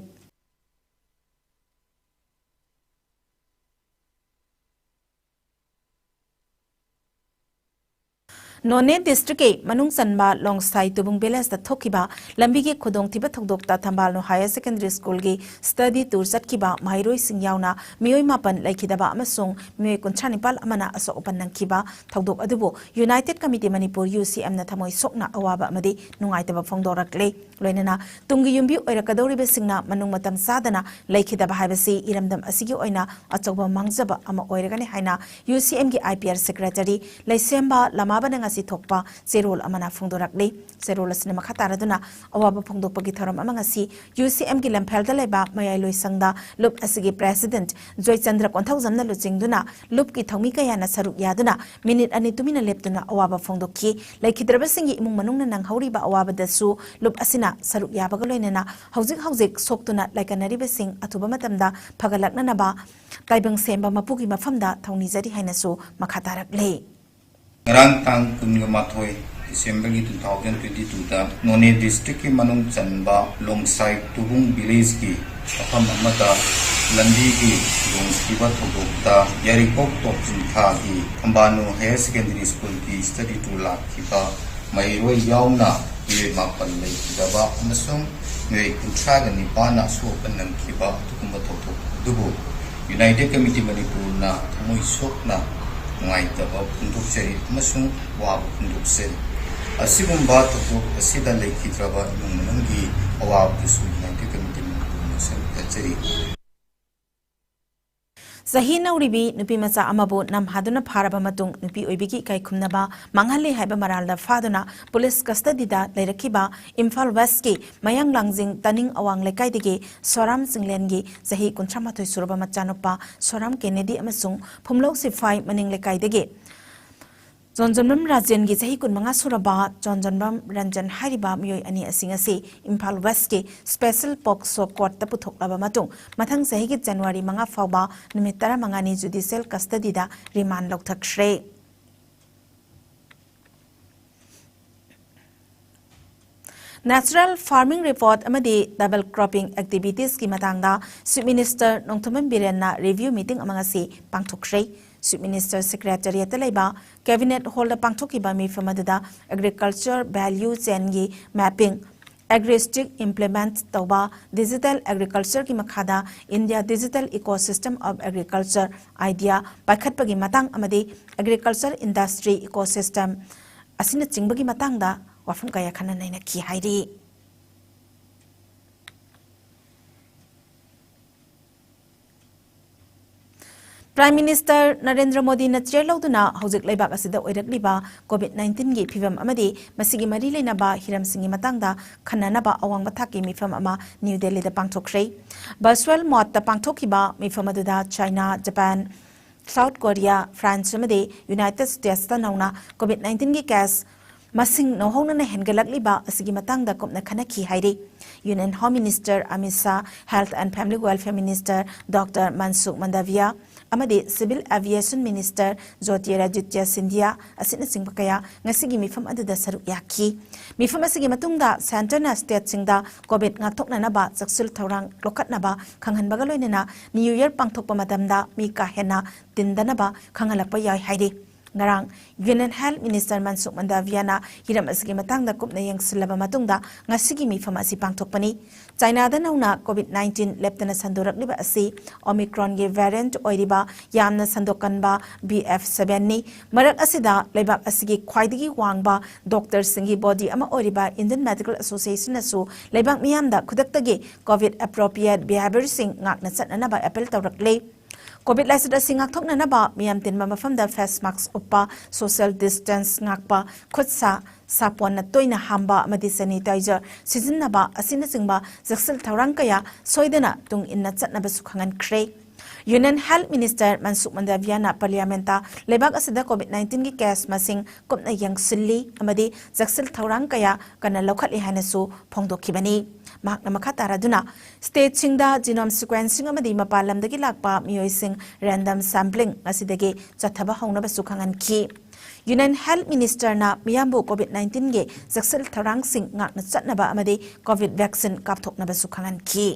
ꯅꯣꯅꯦ ꯗꯤꯁꯇ꯭ꯔꯤꯛꯀꯤ ꯃꯅꯨꯡ ꯆꯟꯕ ꯂꯣꯡꯁꯥꯏ ꯇꯨꯕꯨꯡ ꯚꯤꯂꯦꯖꯇ ꯊꯣꯛꯈꯤꯕ ꯂꯝꯕꯤꯒꯤ ꯈꯨꯗꯣꯡꯊꯤꯕ ꯊꯧꯗꯣꯛꯇ ꯊꯝꯕꯥꯜꯅꯨ ꯍꯥꯌꯔ ꯁꯦꯀꯦꯟꯗꯔꯤ ꯁ꯭ꯀꯨꯜꯒꯤ ꯁ꯭ꯇꯗꯤ ꯇꯨꯔ ꯆꯠꯈꯤꯕ ꯃꯍꯩꯔꯣꯏꯁꯤꯡ ꯌꯥꯎꯅ ꯃꯤꯑꯣꯏ ꯃꯥꯄꯟ ꯂꯩꯈꯤꯗꯕ ꯑꯃꯁꯨꯡ ꯃꯤꯑꯣꯏ ꯀꯨꯟꯊ꯭ꯔꯥ ꯅꯤꯄꯥꯜ ꯑꯃꯅ ꯑꯁꯣꯛ ꯑꯄꯟ ꯅꯪꯈꯤꯕ ꯊꯧꯗꯣꯛ ꯑꯗꯨꯕꯨ United Committee Manipur, ꯌꯨ ꯁꯤ ꯑꯦꯝꯅ ꯊꯃꯣꯏ ꯁꯣꯛꯅ ꯑꯋꯥꯕ ꯑꯃꯗꯤ ꯅꯨꯡꯉꯥꯏꯇꯕ ꯐꯣꯡꯗꯣꯔꯛꯂꯦ꯫ ꯂꯣꯏꯅꯅ ꯇꯨꯡꯒꯤ ꯌꯨꯝꯕꯤ ꯑꯣꯏꯔꯛꯀꯗꯧꯔꯤꯕꯁꯤꯡꯅ ꯃꯅꯨꯡ ꯃꯇꯝ ꯆꯥꯗꯅ ꯂꯩꯈꯤꯗꯕ ꯍꯥꯏꯕꯁꯤ ꯏꯔꯝꯗꯝ ꯑꯁꯤꯒꯤ ꯑꯣꯏꯅ ꯑꯆꯧꯕ ꯃꯥꯡꯖꯕ ꯑꯃ ꯑꯣꯏꯔꯒꯅꯤ ꯍꯥꯏꯅ ꯌꯨ ꯁꯤ ꯑꯦꯝꯒꯤ ꯑꯥꯏ ꯄꯤ ꯑꯥꯔ ꯁꯦꯀ꯭ꯔꯦꯇꯔꯤ ꯂꯩꯁꯦꯝꯕ ꯂꯃꯥꯕꯅ ꯉꯁꯤ ꯊꯣꯛꯄ ꯆꯦꯔꯣꯜ ꯑꯃꯅ ꯐꯣꯡꯗꯣꯔꯛꯂꯤ꯫ ꯆꯦꯔꯣꯜ ꯑꯁꯤꯅ ꯃꯈꯥ ꯇꯥꯔꯗꯨꯅ ꯑꯋꯥꯕ ꯐꯣꯡꯗꯣꯛꯄꯒꯤ ꯊꯧꯔꯝ ꯑꯃ ꯉꯁꯤ ꯌꯨ ꯁꯤ ꯑꯦꯝꯒꯤ ꯂꯝꯐꯦꯜꯗ ꯂꯩꯕ ꯃꯌꯥꯏꯂꯣꯏ ꯁꯪꯗ ꯂꯨꯞ ꯑꯁꯤꯒꯤ ꯄ꯭ꯔꯦꯁꯤꯗꯦꯟꯠ ꯖꯣꯏꯆꯟꯗ꯭ꯔ ꯀꯣꯟꯊꯧꯖꯝꯅ ꯂꯨꯆꯤꯡꯗꯨꯅ ꯂꯨꯞꯀꯤ ꯊꯧꯃꯤ ꯀꯌꯥꯅ ꯁꯔꯨꯛ ꯌꯥꯗꯨꯅ ꯃꯤꯅꯤꯠ ꯑꯅꯤ ꯇꯨꯃꯤꯟꯅ ꯂꯦꯞꯇꯨꯅ ꯑꯋꯥꯕ ꯐꯣꯡꯗꯣꯛꯈꯤ꯫ ꯂꯩꯈꯤꯗ꯭ꯔꯕꯁꯤꯡꯒꯤ ꯏꯃꯨꯡ ꯃꯅꯨꯡꯅ ꯅꯪꯍꯧꯔꯤꯕ ꯑꯋꯥꯕꯗꯁꯨ ꯂꯨꯞ ꯑꯁꯤꯅ ꯁꯔꯨꯛ ꯌꯥꯕꯒ ꯂꯣꯏꯅꯅ ꯍꯧꯖꯤꯛ ꯍꯧꯖꯤꯛ ꯁꯣꯛꯇꯨꯅ ꯂꯥꯏꯀꯠꯅꯔꯤꯕꯁꯤꯡ ꯑꯊꯨꯕ ꯃꯇꯝꯗ ꯐꯒꯠꯂꯛꯅꯅꯕ ꯇꯥꯏꯕꯪ ꯁꯦꯝꯕ ꯃꯄꯨꯒꯤ ꯃꯐꯝꯗ ꯊꯧꯅꯤꯖꯔꯤ ꯍꯥꯏꯅꯁꯨ ꯃꯈꯥ ꯇꯥꯔꯛꯂꯤ꯫ ꯉꯔꯥꯡ ꯇꯥꯡ ꯀꯨꯟꯒ ꯃꯥꯊꯣꯏ December ꯒꯤ two thousand twenty two ꯗ ꯅꯣꯅꯦ ꯗꯤꯁꯇ꯭ꯔꯤꯛꯀꯤ ꯃꯅꯨꯡ ꯆꯟꯕ ꯂꯣꯡꯁꯥꯏ ꯇꯨꯕꯨꯡ ꯚꯤꯂꯦꯖꯀꯤ ꯃꯐꯝ ꯑꯃꯗ ꯂꯝꯕꯤꯒꯤ ꯈꯨꯗꯣꯡꯊꯤꯕ ꯊꯧꯗꯣꯛꯇ ꯌꯥꯏꯔꯤꯄꯣꯛ ꯇꯣꯞ ꯆꯤꯡꯊꯥꯒꯤ ꯊꯝꯕꯥꯅꯨ ꯍꯥꯌꯔ ꯁꯦꯀꯦꯟꯗꯔꯤ ꯁ꯭ꯀꯨꯜꯒꯤ ꯁ꯭ꯇꯗꯤ ꯇꯨꯔ ꯂꯥꯛꯈꯤꯕ ꯃꯍꯩꯔꯣꯏ ꯌꯥꯎꯅ ꯃꯤꯑꯣꯏ ꯃꯥꯄꯟ ꯂꯩꯈꯤꯗꯕ ꯑꯃꯁꯨꯡ ꯃꯤꯑꯣꯏ ꯀꯨꯟꯊ꯭ꯔꯥꯒ ꯅꯤꯄꯥꯟꯅ ꯑꯁꯣꯛ ꯑꯄꯟ ꯅꯪꯈꯤꯕ ꯑꯗꯨꯒꯨꯝꯕ ꯊꯧꯗꯣꯛ ꯑꯗꯨꯕꯨ United Committee ꯃꯅꯤꯄꯨꯔꯅ ꯊꯃꯣꯏ ꯁꯣꯛꯅ ꯅꯨꯡꯉꯥꯏꯇꯕ ꯐꯣꯡꯗꯣꯛꯆꯔꯤ ꯑꯃꯁꯨꯡ ꯋꯥꯕ ꯐꯣꯡꯗꯣꯛꯆꯔꯤ꯫ ꯑꯁꯤꯒꯨꯝꯕ ꯊꯧꯗꯣꯛ ꯑꯁꯤꯗ ꯂꯩꯈꯤꯗ꯭ꯔꯕ ꯏꯃꯨꯡ ꯃꯅꯨꯡꯒꯤ ꯑꯋꯥꯕꯗꯨꯁꯨ United Committee ꯃꯅꯤꯄꯨꯔꯅ ꯁꯔꯨꯛ ꯌꯥꯖꯔꯤ꯫ ꯆꯍꯤ ꯅꯧꯔꯤꯕꯤ ꯅꯨꯄꯤ ꯃꯆꯥ ꯑꯃꯕꯨ ꯅꯝꯍꯥꯗꯨꯅ ꯐꯥꯔꯕ ꯃꯇꯨꯡ ꯅꯨꯄꯤ ꯑꯣꯏꯕꯤꯒꯤ ꯏꯀꯥꯏ ꯈꯨꯝꯅꯕ ꯃꯥꯡꯍꯜꯂꯤ ꯍꯥꯏꯕ ꯃꯔꯥꯜꯗ ꯐꯥꯗꯨꯅ ꯄꯨꯂꯤꯁ ꯀꯁꯇꯗꯤꯗ ꯂꯩꯔꯛꯈꯤꯕ ꯏꯝꯐꯥꯜ ꯋꯦꯁꯀꯤ ꯃꯌꯥꯡꯂꯥꯡꯖꯤꯡ ꯇꯅꯤꯡ ꯑꯋꯥꯡ ꯂꯩꯀꯥꯏꯗꯒꯤ ꯁꯣꯔꯥꯝ ꯆꯤꯡꯂꯦꯟꯒꯤ ꯆꯍꯤ ꯀꯨꯟꯊ꯭ꯔꯥ ꯃꯥꯊꯣꯏ ꯁꯨꯔꯕ ꯃꯆꯥꯅꯨꯄꯥ ꯁꯣꯔꯥꯝ ꯀꯦꯅꯦꯗꯤ ꯑꯃꯁꯨꯡ ꯐꯨꯝꯂꯧ ꯁꯤꯐꯥꯏ ꯃꯅꯤꯡ ꯂꯩꯀꯥꯏꯗꯒꯤ ꯆꯣꯟꯖꯝꯕꯝ ꯔꯥꯖꯦꯟꯒꯤ ꯆꯍꯤ ꯀꯨꯟꯃꯉꯥ ꯁꯨꯔꯕ ꯆꯣꯟꯖꯝꯕꯝ ꯔꯟꯖꯟ ꯍꯥꯏꯔꯤꯕ ꯃꯤꯑꯣꯏ ꯑꯅꯤ ꯑꯁꯤ ꯉꯁꯤ ꯏꯝꯐꯥꯜ ꯋꯦꯁꯀꯤ ꯁ꯭ꯄꯦꯁꯦꯜ ꯄꯣꯛꯁꯣ ꯀꯣꯔꯠꯇ ꯄꯨꯊꯣꯛꯂꯕ ꯃꯇꯨꯡ ꯃꯊꯪ ꯆꯍꯤꯒꯤ ꯖꯅꯋꯥꯔꯤ ꯃꯉꯥ ꯐꯥꯎꯕ ꯅꯨꯃꯤꯠ ꯇꯔꯥꯃꯉꯥꯅꯤ ꯖꯨꯗꯤꯁꯤꯌꯦꯜ ꯀꯁꯇꯗꯤꯗ ꯔꯤꯃꯥꯟ ꯂꯧꯊꯈ꯭ꯔꯦ꯫ Natural farming report ꯑꯃꯗꯤ double cropping activitiesꯀꯤ ꯃꯇꯥꯡꯗ Chief Minister Nongthombam ꯕꯤꯔꯦꯟꯅ review meeting ꯑꯃ ꯉꯁꯤ ꯄꯥꯡꯊꯣꯛꯈ꯭ꯔꯦ꯫ Chief Minister Secretariatꯇ ꯂꯩꯕ Cabinet Hallꯗ ꯄꯥꯡꯊꯣꯛꯈꯤꯕ ꯃꯤꯐꯝ ꯑꯗꯨꯗ agriculture value chainꯒꯤ mapping, Agri-Stick implement ꯇꯧꯕ, digital agricultureꯒꯤ ꯃꯈꯥꯗ India Digital Ecosystem of Agriculture idea ꯄꯥꯏꯈꯠꯄꯒꯤ ꯃꯇꯥꯡ ꯑꯃꯗꯤ agriculture industry ecosystem ꯑꯁꯤꯅꯆꯤꯡꯕꯒꯤ ꯃꯇꯥꯡꯗ ꯋꯥꯐꯝ ꯀꯌꯥ ꯈꯟꯅ ꯅꯩꯅꯈꯤ ꯍꯥꯏꯔꯤ꯫ Prime Minister ꯅꯔꯦꯟꯗ꯭ꯔ ꯃꯣꯗꯤꯅ chair ꯂꯧꯗꯨꯅ ꯍꯧꯖꯤꯛ ꯂꯩꯕꯥꯛ ꯑꯁꯤꯗ ꯑꯣꯏꯔꯛꯂꯤꯕ COVID nineteenꯒꯤ ꯐꯤꯚꯝ ꯑꯃꯗꯤ ꯃꯁꯤꯒꯤ ꯃꯔꯤ ꯂꯩꯅꯕ ꯍꯤꯔꯝꯁꯤꯡꯒꯤ ꯃꯇꯥꯡꯗ ꯈꯟꯅꯅꯕ ꯑꯋꯥꯡꯕ ꯊꯥꯛꯀꯤ ꯃꯤꯐꯝ ꯑꯃ ꯅ꯭ꯌꯨ ꯗꯦꯜꯂꯤꯗ ꯄꯥꯡꯊꯣꯛꯈ꯭ꯔꯦ꯫ Virtual modeꯇ ꯄꯥꯡꯊꯣꯛꯈꯤꯕ ꯃꯤꯐꯝ ꯑꯗꯨꯗ China, Japan, South Korea, France ꯑꯃꯗꯤ United Statesꯇ ꯅꯧꯅ COVID nineteenꯒꯤ case ꯃꯁꯤꯡ ꯅꯧꯍꯧꯅꯅ ꯍꯦꯟꯒꯠꯂꯛꯂꯤꯕ ꯑꯁꯤꯒꯤ ꯃꯇꯥꯡꯗ ꯀꯨꯞꯅ ꯈꯟꯅꯈꯤ ꯍꯥꯏꯔꯤ꯫ Union Home Minister Amit Shah, Health and Family Welfare Minister Doctor ꯃꯟꯁꯨꯈ ꯃꯟꯗꯥꯚꯤꯌꯥ ꯑꯃꯗꯤ Civil Aviation Minister ꯖꯣꯇꯤꯔꯥꯗꯤꯇ꯭ꯌ ꯁꯤꯟꯙꯤꯌꯥ ꯑꯁꯤꯅꯆꯤꯡꯕ ꯀꯌꯥ ꯉꯁꯤꯒꯤ ꯃꯤꯐꯝ ꯑꯗꯨꯗ ꯁꯔꯨꯛ ꯌꯥꯈꯤ꯫ ꯃꯤꯐꯝ ꯑꯁꯤꯒꯤ ꯃꯇꯨꯡꯗ centreꯅ stateꯁꯤꯡꯗ COVID ꯉꯥꯛꯊꯣꯛꯅꯅꯕ ꯆꯦꯛꯁꯤꯜ ꯊꯧꯔꯥꯡ ꯂꯧꯈꯠꯅꯕ ꯈꯪꯍꯟꯕꯒ ꯂꯣꯏꯅꯅ New Year ꯄꯥꯡꯊꯣꯛꯄ ꯃꯇꯝꯗ ꯃꯤ ꯀꯥ ꯍꯦꯟꯅ ꯇꯤꯟꯗꯅꯕ ꯈꯪꯍꯜꯂꯛꯄ ꯌꯥꯏ ꯍꯥꯏꯔꯤ꯫ ꯉꯔꯥꯡ Union Health Minister ꯃꯟꯁꯨꯈ ꯃꯟꯗꯥꯚꯤꯌꯥꯅ ꯍꯤꯔꯝ ꯑꯁꯤꯒꯤ ꯃꯇꯥꯡꯗ ꯀꯨꯞꯅ ꯌꯦꯡꯁꯤꯜꯂꯕ ꯃꯇꯨꯡꯗ ꯉꯁꯤꯒꯤ ꯃꯤꯐꯝ ꯑꯁꯤ ꯄꯥꯡꯊꯣꯛꯄꯅꯤ꯫ Chinaꯗ ꯅꯧꯅ COVID nineteen ꯂꯦꯞꯇꯅ ꯁꯟꯗꯣꯔꯛꯂꯤꯕ ꯑꯁꯤ Omicronꯒꯤ variant ꯑꯣꯏꯔꯤꯕ ꯌꯥꯝꯅ ꯁꯟꯗꯣꯛꯀꯟꯕ B F sevenꯅꯤ꯫ ꯃꯔꯛ ꯑꯁꯤꯗ ꯂꯩꯕꯥꯛ ꯑꯁꯤꯒꯤ ꯈ꯭ꯋꯥꯏꯗꯒꯤ ꯋꯥꯡꯕ doctorꯁꯤꯡꯒꯤ body ꯑꯃ ꯑꯣꯏꯔꯤꯕ Indian Medical Associationꯅꯁꯨ ꯂꯩꯕꯥꯛ ꯃꯤꯌꯥꯝꯗ ꯈꯨꯗꯛꯇꯒꯤ COVID appropriate behaviorꯁꯤꯡ ꯉꯥꯛꯅ ꯆꯠꯅꯅꯕ appeal ꯇꯧꯔꯛꯂꯤ꯫ COVID ꯂꯥꯏꯆꯠ ꯑꯁꯤ ꯉꯥꯛꯊꯣꯛꯅꯅꯕ ꯃꯤꯌꯥꯝ ꯇꯤꯟꯕ ꯃꯐꯝꯗ face mask ꯎꯞꯄ, social distance ꯉꯥꯛꯄ, ꯈꯨꯠ ꯁꯥ ꯁꯥꯄꯣꯟꯅ ꯇꯣꯏꯅ ꯍꯥꯝꯕ ꯑꯃꯗꯤ sanitizer ꯁꯤꯖꯤꯟꯅꯕ ꯑꯁꯤꯅꯆꯤꯡꯕ ꯆꯦꯛꯁꯤꯜ ꯊꯧꯔꯥꯡ ꯀꯌꯥ ꯁꯣꯏꯗꯅ ꯇꯨꯡ ꯏꯟꯅ ꯆꯠꯅꯕꯁꯨ ꯈꯪꯍꯟꯈ꯭ꯔꯦ꯫ Union Health Minister ꯃꯟꯁꯨꯈ ꯃꯟꯗꯥꯚꯤꯌꯥꯅ Parliamentꯇ ꯂꯩꯕꯥꯛ ꯑꯁꯤꯗ COVID nineteenꯒꯤ case ꯃꯁꯤꯡ ꯀꯨꯞꯅ ꯌꯦꯡꯁꯤꯜꯂꯤ ꯑꯃꯗꯤ ꯆꯦꯛꯁꯤꯜ ꯊꯧꯔꯥꯡ ꯀꯌꯥ ꯀꯟꯅ ꯂꯧꯈꯠꯂꯤ ꯍꯥꯏꯅꯁꯨ ꯐꯣꯡꯗꯣꯛꯈꯤꯕꯅꯤ꯫ ꯃꯍꯥꯛꯅ ꯃꯈꯥ ꯇꯥꯔꯗꯨꯅ stateꯁꯤꯡꯗ genome sequencing ꯑꯃꯗꯤ ꯃꯄꯥꯟ ꯂꯝꯗꯒꯤ ꯂꯥꯛꯄ ꯃꯤꯑꯣꯏꯁꯤꯡ random sampling ꯑꯁꯤꯗꯒꯤ ꯆꯠꯊꯕ ꯍꯧꯅꯕꯁꯨ ꯈꯪꯍꯟꯈꯤ꯫ Union Health Ministerꯅ ꯃꯤꯌꯥꯝꯕꯨ COVID nineteenꯒꯤ ꯆꯦꯛꯁꯤꯜ ꯊꯧꯔꯥꯡꯁꯤꯡ ꯉꯥꯛꯅ ꯆꯠꯅꯕ ꯑꯃꯗꯤ COVID vaccine ꯀꯥꯞꯊꯣꯛꯅꯕꯁꯨ ꯈꯪꯍꯟꯈꯤ꯫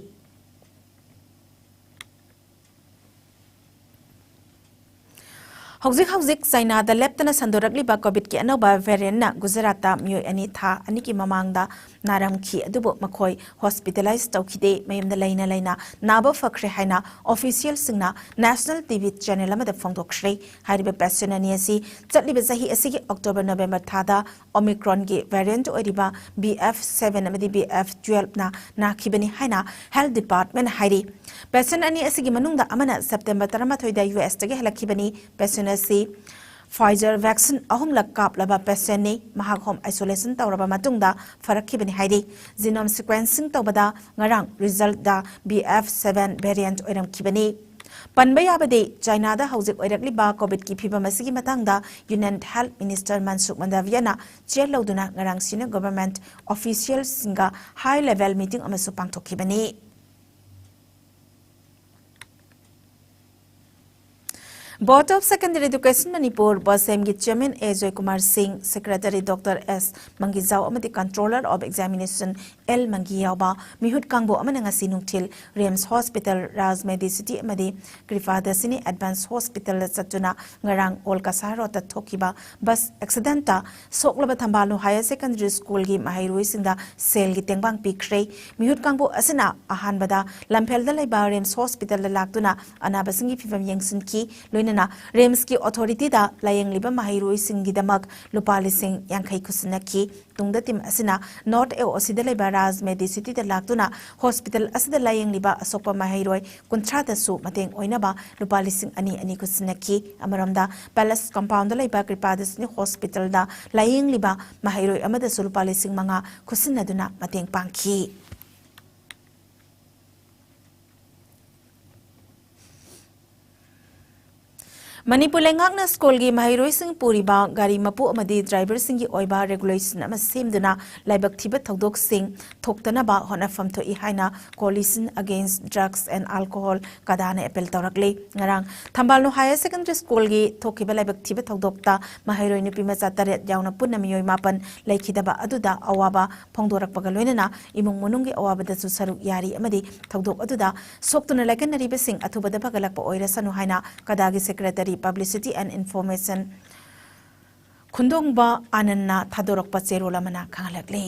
ꯍꯧꯖꯤꯛ ꯍꯧꯖꯤꯛ ꯆꯥꯏꯅꯥꯗ ꯂꯦꯞꯇꯅ ꯁꯟꯗꯣꯔꯛꯂꯤꯕ COVIDꯀꯤ ꯑꯅꯧꯕ variantꯅ ꯒꯨꯖꯔꯥꯠꯇ ꯃꯤꯑꯣꯏ ꯑꯅꯤ ꯊꯥ ꯑꯅꯤꯒꯤ ꯃꯃꯥꯡꯗ ꯅꯥꯔꯝꯈꯤ, ꯑꯗꯨꯕꯨ ꯃꯈꯣꯏ hospitalize ꯇꯧꯈꯤꯗꯦ꯫ ꯃꯌꯨꯝꯗ ꯂꯩꯅ ꯂꯩꯅ ꯅꯥꯕ ꯐꯈ꯭ꯔꯦ ꯍꯥꯏꯅ officialꯁꯤꯡꯅ national TV channel ꯑꯃꯗ ꯐꯣꯡꯗꯣꯛꯈ꯭ꯔꯦ꯫ ꯍꯥꯏꯔꯤꯕ patient ꯑꯅꯤ ꯑꯁꯤ ꯆꯠꯂꯤꯕ ꯆꯍꯤ ꯑꯁꯤꯒꯤ October November ꯊꯥꯗ Omicronꯒꯤ variant ꯑꯣꯏꯔꯤꯕ BF seven ꯑꯃꯗꯤ BF twelveꯅ ꯅꯥꯈꯤꯕꯅꯤ ꯍꯥꯏꯅ Health Department ꯍꯥꯏꯔꯤ꯫ Patient ꯑꯅꯤ ꯑꯁꯤꯒꯤ ꯃꯅꯨꯡꯗ ꯑꯃꯅ September ꯇꯔꯥꯃꯥꯊꯣꯏꯗ USꯇꯒꯤ ꯍꯜꯂꯛꯈꯤꯕꯅꯤ꯫ Patient ꯑꯁꯤ Pfizer vaccine ꯑꯍꯨꯝꯂꯛ ꯀꯥꯞꯂꯕ patientꯅꯤ꯫ ꯃꯍꯥꯛ home isolation ꯇꯧꯔꯕ ꯃꯇꯨꯡꯗ ꯐꯔꯛꯈꯤꯕꯅꯤ ꯍꯥꯏꯔꯤ꯫ Genome sequencing ꯇꯧꯕꯗ ꯉꯔꯥꯡ resultꯗ BF seven variant ꯑꯣꯏꯔꯝꯈꯤꯕꯅꯤ꯫ ꯄꯟꯕ ꯌꯥꯕꯗꯤ, ꯆꯥꯏꯅꯥꯗ ꯍꯧꯖꯤꯛ ꯑꯣꯏꯔꯛꯂꯤꯕ COVIDꯀꯤ ꯐꯤꯚꯝ ꯑꯁꯤꯒꯤ ꯃꯇꯥꯡꯗ Union Health Minister Mansukh Mandaviyaꯅ chair ꯂꯧꯗꯨꯅ ꯉꯔꯥꯡ senior government officialꯁꯤꯡꯒ high level meeting ꯑꯃꯁꯨ ꯄꯥꯡꯊꯣꯛꯈꯤꯕꯅꯤ꯫ Board of Secondary Education Manipur, BOSEMꯒꯤ chairman A Joykumar Singh, secretary Doctor S Mangijao ꯑꯃꯗꯤ controller of examination L ꯃꯪꯒꯤ ꯌꯥꯎꯕ ꯃꯤꯍꯨꯠ ꯀꯥꯡꯕꯨ ꯑꯃꯅ ꯉꯁꯤ ꯅꯨꯡꯊꯤꯜ RIMS Hospital, Raj Medicity ꯑꯃꯗꯤ Kripadashini Advanced Hospitalꯗ ꯆꯠꯇꯨꯅ ꯉꯔꯥꯡ ꯑꯣꯜ ꯀꯁꯥꯔ ꯔꯣꯗꯇ ꯊꯣꯛꯈꯤꯕ bus accidentꯇ ꯁꯣꯛꯂꯕ ꯊꯝꯕꯥꯂꯨ Higher Secondary Schoolꯒꯤ ꯃꯍꯩꯔꯣꯏꯁꯤꯡꯗ ꯁꯦꯜꯒꯤ ꯇꯦꯡꯕꯥꯡ ꯄꯤꯈ꯭ꯔꯦ꯫ ꯃꯤꯍꯨꯠ ꯀꯥꯡꯕꯨ ꯑꯁꯤꯅ ꯑꯍꯥꯟꯕꯗ ꯂꯝꯐꯦꯜꯗ ꯂꯩꯕ RIMS Hospitalꯗ ꯂꯥꯛꯇꯨꯅ ꯑꯅꯥꯕꯁꯤꯡꯒꯤ ꯐꯤꯚꯝ ꯌꯦꯡꯁꯤꯟꯈꯤ꯫ ꯂꯣꯏꯅꯅ RIMSꯀꯤ authorityꯗ ꯂꯥꯌꯦꯡꯂꯤꯕ ꯃꯍꯩꯔꯣꯏꯁꯤꯡꯒꯤꯗꯃꯛ ꯂꯨꯄꯥ ꯂꯤꯁꯤꯡ ꯌꯥꯡꯈꯩ ꯈꯨꯠꯁꯤꯟꯅꯈꯤ꯫ ꯇꯨꯡꯗ team ꯑꯁꯤꯅ North AOCꯗ ꯂꯩꯕ Raj Medicityꯗ ꯂꯥꯛꯇꯨꯅ hospital ꯑꯁꯤꯗ ꯂꯥꯌꯦꯡꯂꯤꯕ ꯑꯁꯣꯛꯄ ꯃꯍꯩꯔꯣꯏ ꯀꯨꯟꯊ꯭ꯔꯥꯗꯁꯨ ꯃꯇꯦꯡ ꯑꯣꯏꯅꯕ ꯂꯨꯄꯥ ꯂꯤꯁꯤꯡ ꯑꯅꯤ ꯑꯅꯤ ꯈꯨꯠꯁꯤꯟꯅꯈꯤ꯫ ꯑꯃꯔꯣꯝꯗ Palace Compoundꯗ ꯂꯩꯕ Kripadashini Hospitalꯗ ꯂꯥꯌꯦꯡꯂꯤꯕ ꯃꯍꯩꯔꯣꯏ ꯑꯃꯗꯁꯨ ꯂꯨꯄꯥ ꯂꯤꯁꯤꯡ ꯃꯉꯥ ꯈꯨꯠꯁꯤꯟꯅꯗꯨꯅ ꯃꯇꯦꯡ ꯄꯥꯡꯈꯤ꯫ ꯃꯅꯤꯄꯨꯔ ꯂꯩꯉꯥꯛꯅ ꯁ꯭ꯀꯨꯜꯒꯤ ꯃꯍꯩꯔꯣꯏꯁꯤꯡ ꯄꯨꯔꯤꯕ ꯒꯥꯔꯤ ꯃꯄꯨ ꯑꯃꯗꯤ ꯗ꯭ꯔꯥꯏꯚꯔꯁꯤꯡꯒꯤ ꯑꯣꯏꯕ ꯔꯦꯒꯨꯂꯦꯁꯟ ꯑꯃ ꯁꯦꯝꯗꯨꯅ ꯂꯥꯏꯕꯛ ꯊꯤꯕ ꯊꯧꯗꯣꯛꯁꯤꯡ ꯊꯣꯛꯇꯅꯕ ꯍꯣꯠꯅꯐꯝ ꯊꯣꯛꯏ ꯍꯥꯏꯅ Coalition Against Drugs and Alcohol, ꯀꯗꯥꯅ ꯑꯦꯄꯤꯜ ꯇꯧꯔꯛꯂꯤ꯫ ꯉꯔꯥꯡ ꯊꯝꯕꯥꯜꯅꯨ ꯍꯥꯌꯔ ꯁꯦꯀꯦꯟꯗꯔꯤ ꯁ꯭ꯀꯨꯜꯒꯤ ꯊꯣꯛꯈꯤꯕ ꯂꯥꯏꯕꯛ ꯊꯤꯕ ꯊꯧꯗꯣꯛꯇ ꯃꯍꯩꯔꯣꯏ ꯅꯨꯄꯤ ꯃꯆꯥ ꯇꯔꯦꯠ ꯌꯥꯎꯅ ꯄꯨꯟꯅ ꯃꯤꯑꯣꯏ ꯃꯥꯄꯟ ꯂꯩꯈꯤꯗꯕ ꯑꯗꯨꯗ ꯑꯋꯥꯕ ꯐꯣꯡꯗꯣꯔꯛꯄꯒ ꯂꯣꯏꯅꯅ ꯏꯃꯨꯡ ꯃꯅꯨꯡꯒꯤ ꯑꯋꯥꯕꯗꯁꯨ ꯁꯔꯨꯛ ꯌꯥꯔꯤ ꯑꯃꯗꯤ ꯊꯧꯗꯣꯛ ꯑꯗꯨꯗ ꯁꯣꯛꯇꯨꯅ ꯂꯥꯏꯀꯠꯅꯔꯤꯕꯁꯤꯡ ꯑꯊꯨꯕꯗ ꯐꯒꯠꯂꯛꯄ ꯑꯣꯏꯔꯁꯅꯨ ꯍꯥꯏꯅ ꯀꯗꯥꯒꯤ Secretary Publicity and Information ꯈꯨꯟꯗꯣꯡꯕ ꯑꯥꯅꯟꯅ ꯊꯥꯗꯣꯔꯛꯄ ꯆꯦꯔꯣꯜ ꯑꯃꯅ ꯈꯪꯍꯜꯂꯛꯂꯤ꯫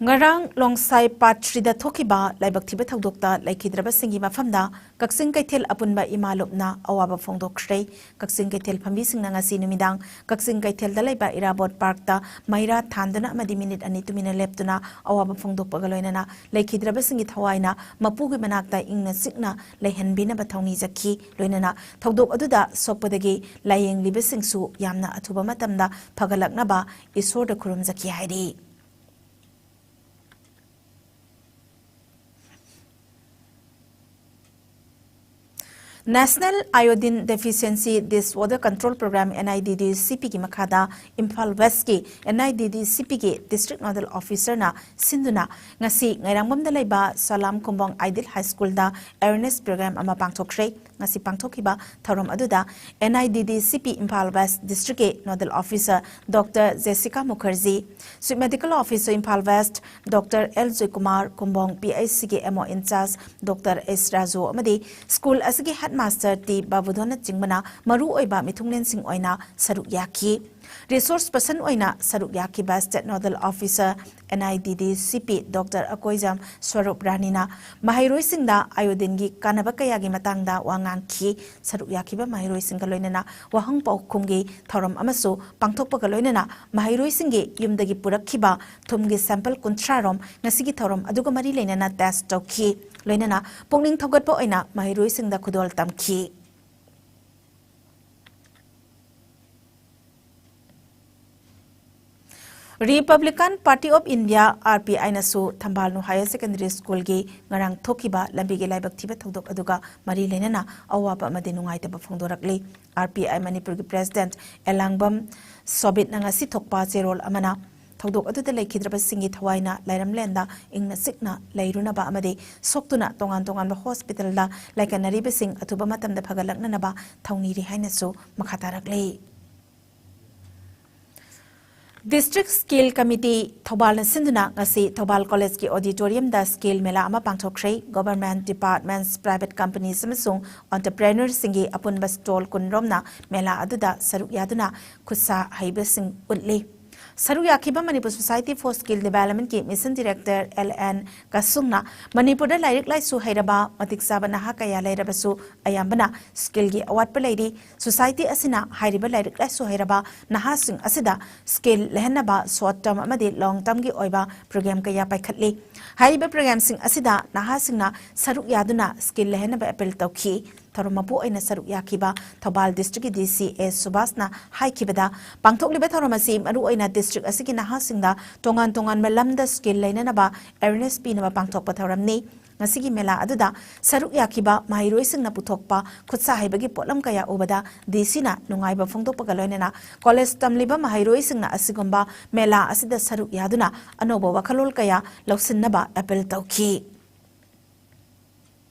ꯉꯔꯥꯡ ꯂꯣꯡꯁꯥꯏ ꯄꯥꯠ ꯊ꯭ꯔꯤꯗ ꯊꯣꯛꯈꯤꯕ ꯂꯥꯏꯕꯛ ꯊꯤꯕ ꯊꯧꯗꯣꯛꯇ ꯂꯩꯈꯤꯗ꯭ꯔꯕꯁꯤꯡꯒꯤ ꯃꯐꯝꯗ ꯀꯛꯆꯤꯡ ꯀꯩꯊꯦꯜ ꯑꯄꯨꯟꯕ ꯏꯃꯥ ꯂꯨꯞꯅ ꯑꯋꯥꯕ ꯐꯣꯡꯗꯣꯛꯈ꯭ꯔꯦ꯫ ꯀꯛꯆꯤꯡ ꯀꯩꯊꯦꯜ ꯐꯝꯕꯤꯁꯤꯡꯅ ꯉꯁꯤ ꯅꯨꯃꯤꯗꯥꯡ ꯀꯛꯆꯤꯡ ꯀꯩꯊꯦꯜꯗ ꯂꯩꯕ ꯏꯔꯥꯕꯣꯠ ꯄꯥꯔꯛꯇ ꯃꯩꯔꯥ ꯊꯥꯟꯗꯨꯅ ꯑꯃꯗꯤ ꯃꯤꯅꯤꯠ ꯑꯅꯤ ꯇꯨꯃꯤꯟꯅ ꯂꯦꯞꯇꯨꯅ ꯑꯋꯥꯕ ꯐꯣꯡꯗꯣꯛꯄꯒ ꯂꯣꯏꯅꯅ ꯂꯩꯈꯤꯗ꯭ꯔꯕꯁꯤꯡꯒꯤ ꯊꯋꯥꯏꯅ ꯃꯄꯨꯒꯤ ꯃꯅꯥꯛꯇ ꯏꯪꯅ ꯆꯤꯛꯅ ꯂꯩꯍꯟꯕꯤꯅꯕ ꯊꯧꯅꯤꯖꯈꯤ꯫ ꯂꯣꯏꯅꯅ ꯊꯧꯗꯣꯛ ꯑꯗꯨꯗ ꯁꯣꯛꯄꯗꯒꯤ ꯂꯥꯌꯦꯡꯂꯤꯕꯁꯤꯡꯁꯨ ꯌꯥꯝꯅ ꯑꯊꯨꯕ ꯃꯇꯝꯗ ꯐꯒꯠꯂꯛꯅꯕ ꯏꯁꯣꯔꯗ ꯈꯨꯔꯨꯝꯖꯈꯤ ꯍꯥꯏꯔꯤ꯫ National Iodine Deficiency Disorder Control Program, NIDDCP ꯒꯤ ꯃꯈꯥꯗ ꯏꯝꯐꯥꯜ ꯋꯦꯁꯀꯤ NIDDCP ꯒꯤ District Nodal Officer ꯅ ꯁꯤꯟꯗꯨꯅ ꯉꯁꯤ ꯉꯥꯏꯔꯥꯡꯕꯝꯗ ꯂꯩꯕ ꯁꯂꯥꯝ ꯈꯨꯝꯕꯣꯡ Ideal High School ꯗ awareness program ꯑꯃ ꯄꯥꯡꯊꯣꯛꯈ꯭ꯔꯦ꯫ ꯉꯁꯤ ꯄꯥꯡꯊꯣꯛꯈꯤꯕ ꯊꯧꯔꯝ ꯑꯗꯨꯗ NIDDCP ꯏꯝꯐꯥꯜ ꯋꯦꯁ District ꯀꯤ Nodal Officer Doctor Jessica Mukherjee, Chief Medical Officer Imphal west Doctor L Joykumar, Khumbong PHC ꯒꯤ MO in charge Doctor S Raju ꯑꯃꯗꯤ ꯁ꯭ꯀꯨꯜ ꯑꯁꯤꯒꯤ headmaster ꯇꯤ ꯕꯥꯕꯨꯙꯟꯅꯆꯤꯡꯕꯅ ꯃꯔꯨꯑꯣꯏꯕ ꯃꯤꯊꯨꯡꯂꯦꯟꯁꯤꯡ ꯑꯣꯏꯅ ꯁꯔꯨꯛ ꯌꯥꯈꯤ꯫ Resource person ꯑꯣꯏꯅ ꯁꯔꯨꯛ ꯌꯥꯈꯤꯕ State Nodal Officer NIDDCP Doctor Akoijam Swarup ꯔꯥꯅꯤꯅ ꯃꯍꯩꯔꯣꯏꯁꯤꯡꯗ iodine ꯒꯤ ꯀꯥꯟꯅꯕ ꯀꯌꯥꯒꯤ ꯃꯇꯥꯡꯗ ꯋꯥ ꯉꯥꯡꯈꯤ꯫ ꯁꯔꯨꯛ ꯌꯥꯈꯤꯕ ꯃꯍꯩꯔꯣꯏꯁꯤꯡꯒ ꯂꯣꯏꯅꯅ ꯋꯥꯍꯪ ꯄꯥꯎꯈꯨꯝꯒꯤ ꯊꯧꯔꯝ ꯑꯃꯁꯨ ꯄꯥꯡꯊꯣꯛꯄꯒ ꯂꯣꯏꯅꯅ ꯃꯍꯩꯔꯣꯏꯁꯤꯡꯒꯤ ꯌꯨꯝꯗꯒꯤ ꯄꯨꯔꯛꯈꯤꯕ ꯊꯨꯝꯒꯤ sample ꯀꯨꯟꯊ꯭ꯔꯥ ꯔꯣꯝ ꯉꯁꯤꯒꯤ ꯊꯧꯔꯝ ꯑꯗꯨꯒ ꯃꯔꯤ ꯂꯩꯅꯅ test ꯇꯧꯈꯤ꯫ ꯂꯣꯏꯅꯅ ꯄꯨꯛꯅꯤꯡ ꯊꯧꯒꯠꯄ ꯑꯣꯏꯅ ꯃꯍꯩꯔꯣꯏꯁꯤꯡꯗ ꯈꯨꯗꯣꯜ ꯇꯝꯈꯤ꯫ Republican Party of India, R P I ꯅꯁꯨ ꯊꯝꯕꯥꯜꯅꯨ Higher Secondary School ꯒꯤ ꯉꯔꯥꯡ ꯊꯣꯛꯈꯤꯕ ꯂꯝꯕꯤꯒꯤ ꯂꯥꯏꯕꯛ ꯊꯤꯕ ꯊꯧꯗꯣꯛ ꯑꯗꯨꯒ ꯃꯔꯤ ꯂꯩꯅꯅ ꯑꯋꯥꯕ ꯑꯃꯗꯤ ꯅꯨꯡꯉꯥꯏꯇꯕ ꯐꯣꯡꯗꯣꯔꯛꯂꯤ꯫ R P I ꯃꯅꯤꯄꯨꯔꯒꯤ President ꯑꯦꯂꯥꯡꯕꯝ ꯁꯣꯕꯤꯠꯅ ꯉꯁꯤ ꯊꯣꯛꯄ ꯆꯦꯔꯣꯜ ꯑꯃꯅ ꯊꯧꯗꯣꯛ ꯑꯗꯨꯗ ꯂꯩꯈꯤꯗ꯭ꯔꯕꯁꯤꯡꯒꯤ ꯊꯋꯥꯏꯅ ꯂꯥꯏꯔꯝꯂꯦꯟꯗ ꯏꯪꯅ ꯆꯤꯛꯅ ꯂꯩꯔꯨꯅꯕ ꯑꯃꯗꯤ ꯁꯣꯛꯇꯨꯅ ꯇꯣꯉꯥꯟ ꯇꯣꯉꯥꯟꯕ hospital ꯗ ꯂꯥꯏꯀꯠꯅꯔꯤꯕꯁꯤꯡ ꯑꯊꯨꯕ ꯃꯇꯝꯗ ꯐꯒꯠꯂꯛꯅꯅꯕ ꯊꯧꯅꯤꯔꯤ ꯍꯥꯏꯅꯁꯨ ꯃꯈꯥ ꯇꯥꯔꯛꯂꯤ꯫ District Skill Committee ꯊꯧꯕꯥꯜꯅ ꯁꯤꯟꯗꯨꯅ ꯉꯁꯤ ꯊꯧꯕꯥꯜ College ꯀꯤ auditorium ꯗ skill ꯃꯦꯂꯥ ꯑꯃ ꯄꯥꯡꯊꯣꯛꯈ꯭ꯔꯦ꯫ Government, departments, private companies ꯑꯃꯁꯨꯡ entrepreneur ꯁꯤꯡꯒꯤ ꯑꯄꯨꯟꯕ stall ꯀꯨꯟ ꯔꯣꯝꯅ ꯃꯦꯂꯥ ꯑꯗꯨꯗ ꯁꯔꯨꯛ ꯌꯥꯗꯨꯅ ꯈꯨꯠꯁꯥ ꯍꯩꯕꯁꯤꯡ ꯎꯠꯂꯤ꯫ ꯁꯔꯨꯛ ꯌꯥꯈꯤꯕ Manipur Society for Skill Development ꯀꯤ Mission Director ꯑꯦꯜ ꯑꯦꯟ ꯀꯁꯨꯡꯅ ꯃꯅꯤꯄꯨꯔꯗ ꯂꯥꯏꯔꯤꯛ ꯂꯥꯏꯁꯨ ꯍꯩꯔꯕ ꯃꯇꯤꯛ ꯆꯥꯕ ꯅꯍꯥ ꯀꯌꯥ ꯂꯩꯔꯕꯁꯨ ꯑꯌꯥꯝꯕꯅ skill ꯒꯤ ꯑꯋꯥꯠꯄ ꯂꯩꯔꯤ꯫ Society ꯑꯁꯤꯅ ꯍꯥꯏꯔꯤꯕ ꯂꯥꯏꯔꯤꯛ ꯂꯥꯏꯁꯨ ꯍꯩꯔꯕ ꯅꯍꯥꯁꯤꯡ ꯑꯁꯤꯗ skill ꯂꯩꯍꯟꯅꯕ short term ꯑꯃꯗꯤ long term ꯒꯤ ꯑꯣꯏꯕ program ꯀꯌꯥ ꯄꯥꯏꯈꯠꯂꯤ꯫ ꯍꯥꯏꯔꯤꯕ program ꯁꯤꯡ ꯑꯁꯤꯗ ꯅꯍꯥꯁꯤꯡꯅ ꯁꯔꯨꯛ ꯌꯥꯗꯨꯅ skill ꯂꯩꯍꯟꯅꯕ appeal ꯇꯧꯈꯤ꯫ ꯊꯧꯔꯝ ꯃꯄꯨ ꯑꯣꯏꯅ ꯁꯔꯨꯛ ꯌꯥꯈꯤꯕ ꯊꯧꯕꯥꯜ District ꯀꯤ D C ꯑꯦ ꯁꯨꯕꯥꯁꯅ ꯍꯥꯏꯈꯤꯕꯗ, ꯄꯥꯡꯊꯣꯛꯂꯤꯕ ꯊꯧꯔꯝ ꯑꯁꯤ ꯃꯔꯨꯑꯣꯏꯅ district ꯑꯁꯤꯒꯤ ꯅꯍꯥꯁꯤꯡꯗ ꯇꯣꯉꯥꯟ ꯇꯣꯉꯥꯟꯕ ꯂꯝꯗ skill ꯂꯩꯅꯅꯕ awareness ꯄꯤꯅꯕ ꯄꯥꯡꯊꯣꯛꯄ ꯊꯧꯔꯝꯅꯤ꯫ ꯉꯁꯤꯒꯤ ꯃꯦꯂꯥ ꯑꯗꯨꯗ ꯁꯔꯨꯛ ꯌꯥꯈꯤꯕ ꯃꯍꯩꯔꯣꯏꯁꯤꯡꯅ ꯄꯨꯊꯣꯛꯄ ꯈꯨꯠꯁꯥ ꯍꯩꯕꯒꯤ ꯄꯣꯠꯂꯝ ꯀꯌꯥ ꯎꯕꯗ D C ꯅ ꯅꯨꯡꯉꯥꯏꯕ ꯐꯣꯡꯗꯣꯛꯄꯒ ꯂꯣꯏꯅꯅ college ꯇꯝꯂꯤꯕ ꯃꯍꯩꯔꯣꯏꯁꯤꯡꯅ ꯑꯁꯤꯒꯨꯝꯕ ꯃꯦꯂꯥ ꯑꯁꯤꯗ ꯁꯔꯨꯛ ꯌꯥꯗꯨꯅ ꯑꯅꯧꯕ ꯋꯥꯈꯜꯂꯣꯟ ꯀꯌꯥ ꯂꯧꯁꯤꯟꯅꯕ appeal ꯇꯧꯈꯤ꯫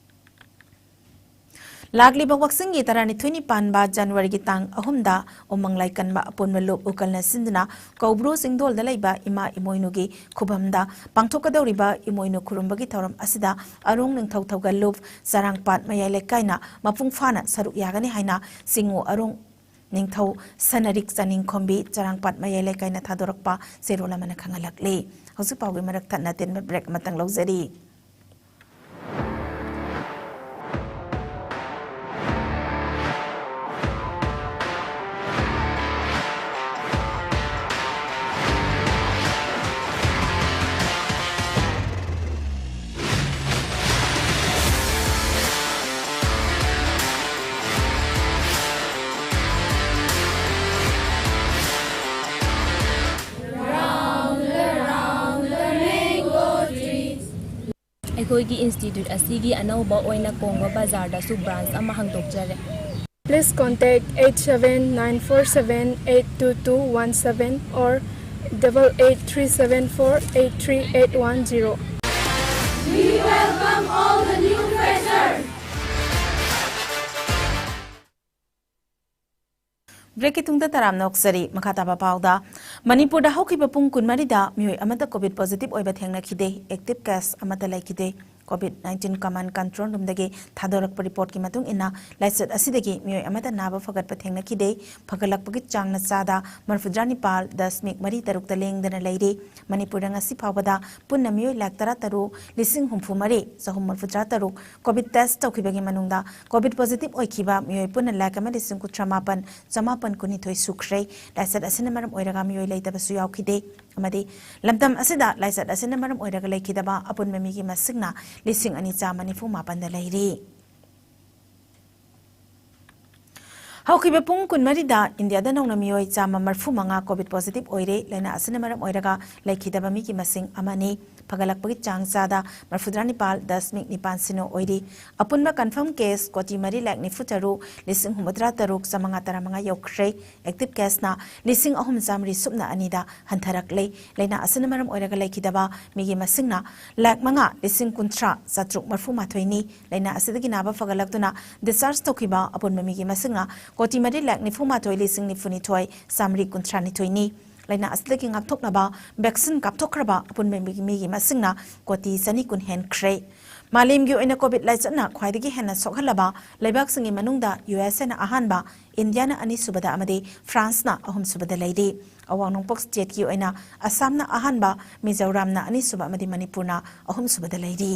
ꯂꯥꯛꯂꯤꯕ ꯋꯥꯛꯆꯤꯡꯒꯤ ꯇꯔꯥꯅꯤꯊꯣꯏꯅꯤ ꯄꯥꯟꯕ ꯖꯅꯋꯥꯔꯤꯒꯤ ꯇꯥꯡ ꯑꯍꯨꯝꯗ ꯎꯃꯪ ꯂꯥꯏꯀꯟꯕ ꯑꯄꯨꯟꯕ ꯂꯨꯞ ꯎꯀꯜꯅ ꯁꯤꯟꯗꯨꯅ ꯀꯧꯕ꯭ꯔꯨ ꯆꯤꯡꯗꯣꯜꯗ ꯂꯩꯕ ꯏꯃꯥ ꯏꯃꯣꯏꯅꯨꯒꯤ ꯈꯨꯕꯝꯗ ꯄꯥꯡꯊꯣꯛꯀꯗꯧꯔꯤꯕ ꯏꯃꯣꯏꯅꯨ ꯈꯨꯔꯨꯝꯕꯒꯤ ꯊꯧꯔꯝ ꯑꯁꯤꯗ ꯑꯔꯣꯡ ꯅꯤꯡꯊꯧ ꯊꯧꯒꯜ ꯂꯨꯞ ꯆꯔꯥꯡꯄꯥꯠ ꯃꯌꯥꯏ ꯂꯩꯀꯥꯏꯅ ꯃꯄꯨꯡ ꯐꯥꯅ ꯁꯔꯨꯛ ꯌꯥꯒꯅꯤ ꯍꯥꯏꯅ ꯆꯤꯡꯉꯨ ꯑꯔꯣꯡ ꯅꯤꯡꯊꯧ ꯁꯅꯔꯤꯛ ꯆꯥꯅꯤꯡꯈꯣꯝꯕꯤ ꯆꯔꯥꯡꯄꯥꯠ ꯃꯌꯥꯏ ꯂꯩꯀꯥꯏꯅ ꯊꯥꯗꯣꯔꯛꯄ ꯆꯦꯔꯣꯜ ꯑꯃꯅ ꯈꯪꯍꯜꯂꯛꯂꯤ꯫ ꯍꯧꯖꯤꯛ ꯄꯥꯎꯒꯤ ꯃꯔꯛ ꯊꯠꯅ ꯑꯇꯦꯟꯕ break ꯑꯃꯇꯪ ꯂꯧꯖꯔꯤ꯫ ꯑꯩꯈꯣꯏꯒꯤ ꯏꯟꯁꯇꯤꯇ꯭ꯌꯨꯠ ꯑꯁꯤꯒꯤ ꯑꯅꯧꯕ ꯑꯣꯏꯅ ꯀꯣꯡꯕ ꯕꯖꯥꯔꯗꯁꯨ ꯕ꯭ꯔꯥꯟꯁ ꯑꯃ ꯍꯥꯡꯗꯣꯛꯆꯔꯦ꯫ Please contact eight seven nine four seven eight two two one seven or double eight three seven four eight three eight one zero. We welcome all the new freshers. ꯕ꯭ꯔꯦꯛꯀꯤ ꯇꯨꯡꯗ ꯇꯔꯥꯝꯅ ꯑꯣꯛꯆꯔꯤ꯫ ꯃꯈꯥ ꯇꯥꯕ ꯄꯥꯎꯗ, ꯃꯅꯤꯄꯨꯔꯗ ꯍꯧꯈꯤꯕ ꯄꯨꯡ ꯀꯨꯟꯃꯔꯤꯗ ꯃꯤꯑꯣꯏ ꯑꯃꯠꯇ ꯀꯣꯚꯤꯗ ꯄꯣꯖꯤꯇꯤꯚ ꯑꯣꯏꯕ ꯊꯦꯡꯅꯈꯤꯗꯦ꯫ ꯑꯦꯛꯇꯤꯚ ꯀꯦꯁ ꯑꯃꯠꯇ ꯂꯩꯈꯤꯗꯦ꯫ ꯀꯣꯚꯤꯗ ꯅꯥꯏꯟꯇꯤꯟ ꯀꯃꯥꯟ ꯀꯟꯇ꯭ꯔꯣꯜ ꯔꯨꯝꯗꯒꯤ ꯊꯥꯗꯣꯔꯛꯄ ꯔꯤꯄꯣꯔꯠꯀꯤ ꯃꯇꯨꯡ ꯏꯟꯅ, ꯂꯥꯏꯆꯠ ꯑꯁꯤꯗꯒꯤ ꯃꯤꯑꯣꯏ ꯑꯃꯠꯇ ꯅꯥꯕ ꯐꯒꯠꯄ ꯊꯦꯡꯅꯈꯤꯗꯦ꯫ ꯐꯒꯠꯂꯛꯄꯒꯤ ꯆꯥꯡꯅ ꯆꯥꯗ ꯃꯔꯤꯐꯨꯇꯔꯥ ꯅꯤꯄꯥꯜ ꯗꯁꯃꯤꯛ ꯃꯔꯤ ꯇꯔꯨꯛꯇ ꯂꯦꯡꯗꯅ ꯂꯩꯔꯤ꯫ ꯃꯅꯤꯄꯨꯔꯗ ꯉꯁꯤ ꯐꯥꯎꯕꯗ ꯄꯨꯟꯅ ꯃꯤꯑꯣꯏ ꯂꯥꯈ ꯇꯔꯥ ꯇꯔꯨꯛ ꯂꯤꯁꯤꯡ ꯍꯨꯝꯐꯨ ꯃꯔꯤ ꯆꯍꯨꯝ ꯃꯔꯤꯐꯨꯇꯔꯥ ꯇꯔꯨꯛ ꯀꯣꯚꯤꯗ ꯇꯦꯁ ꯇꯧꯈꯤꯕꯒꯤ ꯃꯅꯨꯡꯗ ꯀꯣꯚꯤꯗ ꯄꯣꯖꯤꯇꯤꯚ ꯑꯣꯏꯈꯤꯕ ꯃꯤꯑꯣꯏ ꯄꯨꯟꯅ ꯂꯥꯈ ꯑꯃ ꯂꯤꯁꯤꯡ ꯀꯨꯟꯊ꯭ꯔꯥ ꯃꯥꯄꯟ ꯆꯃꯥꯄꯟ ꯀꯨꯟꯅꯤꯊꯣꯏ ꯁꯨꯈ꯭ꯔꯦ꯫ ꯂꯥꯏꯆꯠ ꯑꯁꯤꯅ ꯃꯔꯝ ꯑꯣꯏꯔꯒ ꯃꯤꯑꯣꯏ ꯂꯩꯇꯕꯁꯨ ꯌꯥꯎꯈꯤꯗꯦ꯫ ꯑꯃꯗꯤ ꯂꯝꯗꯝ ꯑꯁꯤꯗ ꯂꯥꯏꯆꯠ ꯑꯁꯤꯅ ꯃꯔꯝ ꯑꯣꯏꯔꯒ ꯂꯩꯈꯤꯗꯕ ꯑꯄꯨꯟꯕ ꯃꯤꯒꯤ ꯃꯁꯤꯡꯅ ꯂꯤꯁꯤꯡ ꯑꯅꯤ ꯆꯥꯝꯃ ꯅꯤꯐꯨ ꯃꯥꯄꯟꯗ ꯂꯩꯔꯤ꯫ ꯍꯧꯈꯤꯕ ꯄꯨꯡ ꯀꯨꯟꯃꯔꯤꯗ ꯏꯟꯗꯤꯌꯥꯗ ꯅꯧꯅ ꯃꯤꯑꯣꯏ ꯆꯥꯝꯃ ꯃꯔꯤꯐꯨ ꯃꯉꯥ ꯀꯣꯚꯤꯗ ꯄꯣꯖꯤꯇꯤꯚ ꯑꯣꯏꯔꯦ꯫ ꯂꯥꯏꯅꯥ ꯑꯁꯤꯅ ꯃꯔꯝ ꯑꯣꯏꯔꯒ ꯂꯩꯈꯤꯗꯕ ꯃꯤꯒꯤ ꯃꯁꯤꯡ ꯑꯃꯅꯤ꯫ ꯐꯒꯠꯂꯛꯄꯒꯤ ꯆꯥꯡ ꯆꯥꯗ ꯃꯔꯤꯐꯨꯇꯔꯥ ꯅꯤꯄꯥꯜ ꯗꯁꯃꯤꯛ ꯅꯤꯄꯥꯜ ꯁꯤꯅꯣ ꯑꯣꯏꯔꯤ꯫ ꯑꯄꯨꯟꯕ ꯀꯟꯐꯥꯔꯝ ꯀꯦꯁ ꯀꯣꯇꯤ ꯃꯔꯤ ꯂꯥꯈ ꯅꯤꯐꯨ ꯇꯔꯨꯛ ꯂꯤꯁꯤꯡ ꯍꯨꯝꯐꯨꯇꯔꯥ ꯇꯔꯨꯛ ꯆꯥꯃꯉꯥ ꯇꯔꯥꯃꯉꯥ ꯌꯧꯈ꯭ꯔꯦ꯫ ꯑꯦꯛꯇꯤꯚ ꯀꯦꯁꯅ ꯂꯤꯁꯤꯡ ꯑꯍꯨꯝ ꯆꯥꯃꯔꯤ ꯁꯨꯞꯅ ꯑꯅꯤꯗ ꯍꯟꯊꯔꯛꯂꯦ꯫ ꯂꯥꯏꯅꯥ ꯑꯁꯤꯅ ꯃꯔꯝ ꯑꯣꯏꯔꯒ ꯂꯩꯈꯤꯗꯕ ꯃꯤꯒꯤ ꯃꯁꯤꯡꯅ ꯂꯥꯈ ꯃꯉꯥ ꯂꯤꯁꯤꯡ ꯀꯨꯟꯊ꯭ꯔꯥ ꯆꯥꯇ꯭ꯔꯨꯛ ꯃꯔꯤꯐꯨ ꯃꯥꯊꯣꯏꯅꯤ꯫ ꯂꯥꯏꯅꯥ ꯑꯁꯤꯗꯒꯤ ꯅꯥꯕ ꯐꯒꯠꯂꯛꯇꯨꯅ ꯗꯤꯁꯆꯥꯔꯖ ꯇꯧꯈꯤꯕ ꯑꯄꯨꯟꯕ ꯃꯤꯒꯤ ꯃꯁꯤꯡꯅ ꯀꯣꯇꯤ ꯃꯔꯤ ꯂꯥꯈ ꯅꯤꯐꯨ ꯃꯥꯊꯣꯏ ꯂꯤꯁꯤꯡ ꯅꯤꯐꯨ ꯅꯤꯊꯣꯏ ꯆꯥꯃꯔꯤ ꯀꯨꯟꯊ꯭ꯔꯥ ꯅꯤꯊꯣꯏꯅꯤ꯫ ꯂꯥꯏꯅꯥ ꯑꯁꯤꯗꯒꯤ ꯉꯥꯛꯊꯣꯛꯅꯕ ꯚꯦꯛꯁꯤꯟ ꯀꯥꯞꯊꯣꯛꯈ꯭ꯔꯕ ꯑꯄꯨꯟꯕ ꯃꯤꯒꯤ, ꯃꯤꯒꯤ ꯃꯁꯤꯡꯅ ꯀꯣꯇꯤ ꯆꯅꯤ ꯀꯨꯟ ꯍꯦꯟꯈ꯭ꯔꯦ꯫ ꯃꯥꯂꯦꯝꯒꯤ ꯑꯣꯏꯅ ꯀꯣꯚꯤꯗ ꯂꯥꯏꯆꯠꯅ ꯈ꯭ꯋꯥꯏꯗꯒꯤ ꯍꯦꯟꯅ ꯁꯣꯛꯍꯜꯂꯕ ꯂꯩꯕꯥꯛꯁꯤꯡꯒꯤ ꯃꯅꯨꯡꯗ ꯌꯨ ꯑꯦꯁ ꯑꯦꯅ ꯑꯍꯥꯟꯕ, ꯏꯟꯗꯤꯌꯥꯅ ꯑꯅꯤꯁꯨꯕꯗ ꯑꯃꯗꯤ ꯐ꯭ꯔꯥꯟꯁꯅ ꯑꯍꯨꯝꯁꯨꯕꯗ ꯂꯩꯔꯤ꯫ ꯑꯋꯥꯡ ꯅꯣꯡꯄꯣꯛ ꯁ꯭ꯇꯦꯠꯀꯤ ꯑꯣꯏꯅ ꯑꯁꯥꯝꯅ ꯑꯍꯥꯟꯕ, ꯃꯤꯖꯣꯔꯥꯝꯅ ꯑꯅꯤꯁꯨꯕ ꯑꯃꯗꯤ ꯃꯅꯤꯄꯨꯔꯅ ꯑꯍꯨꯝꯁꯨꯕꯗ ꯂꯩꯔꯤ꯫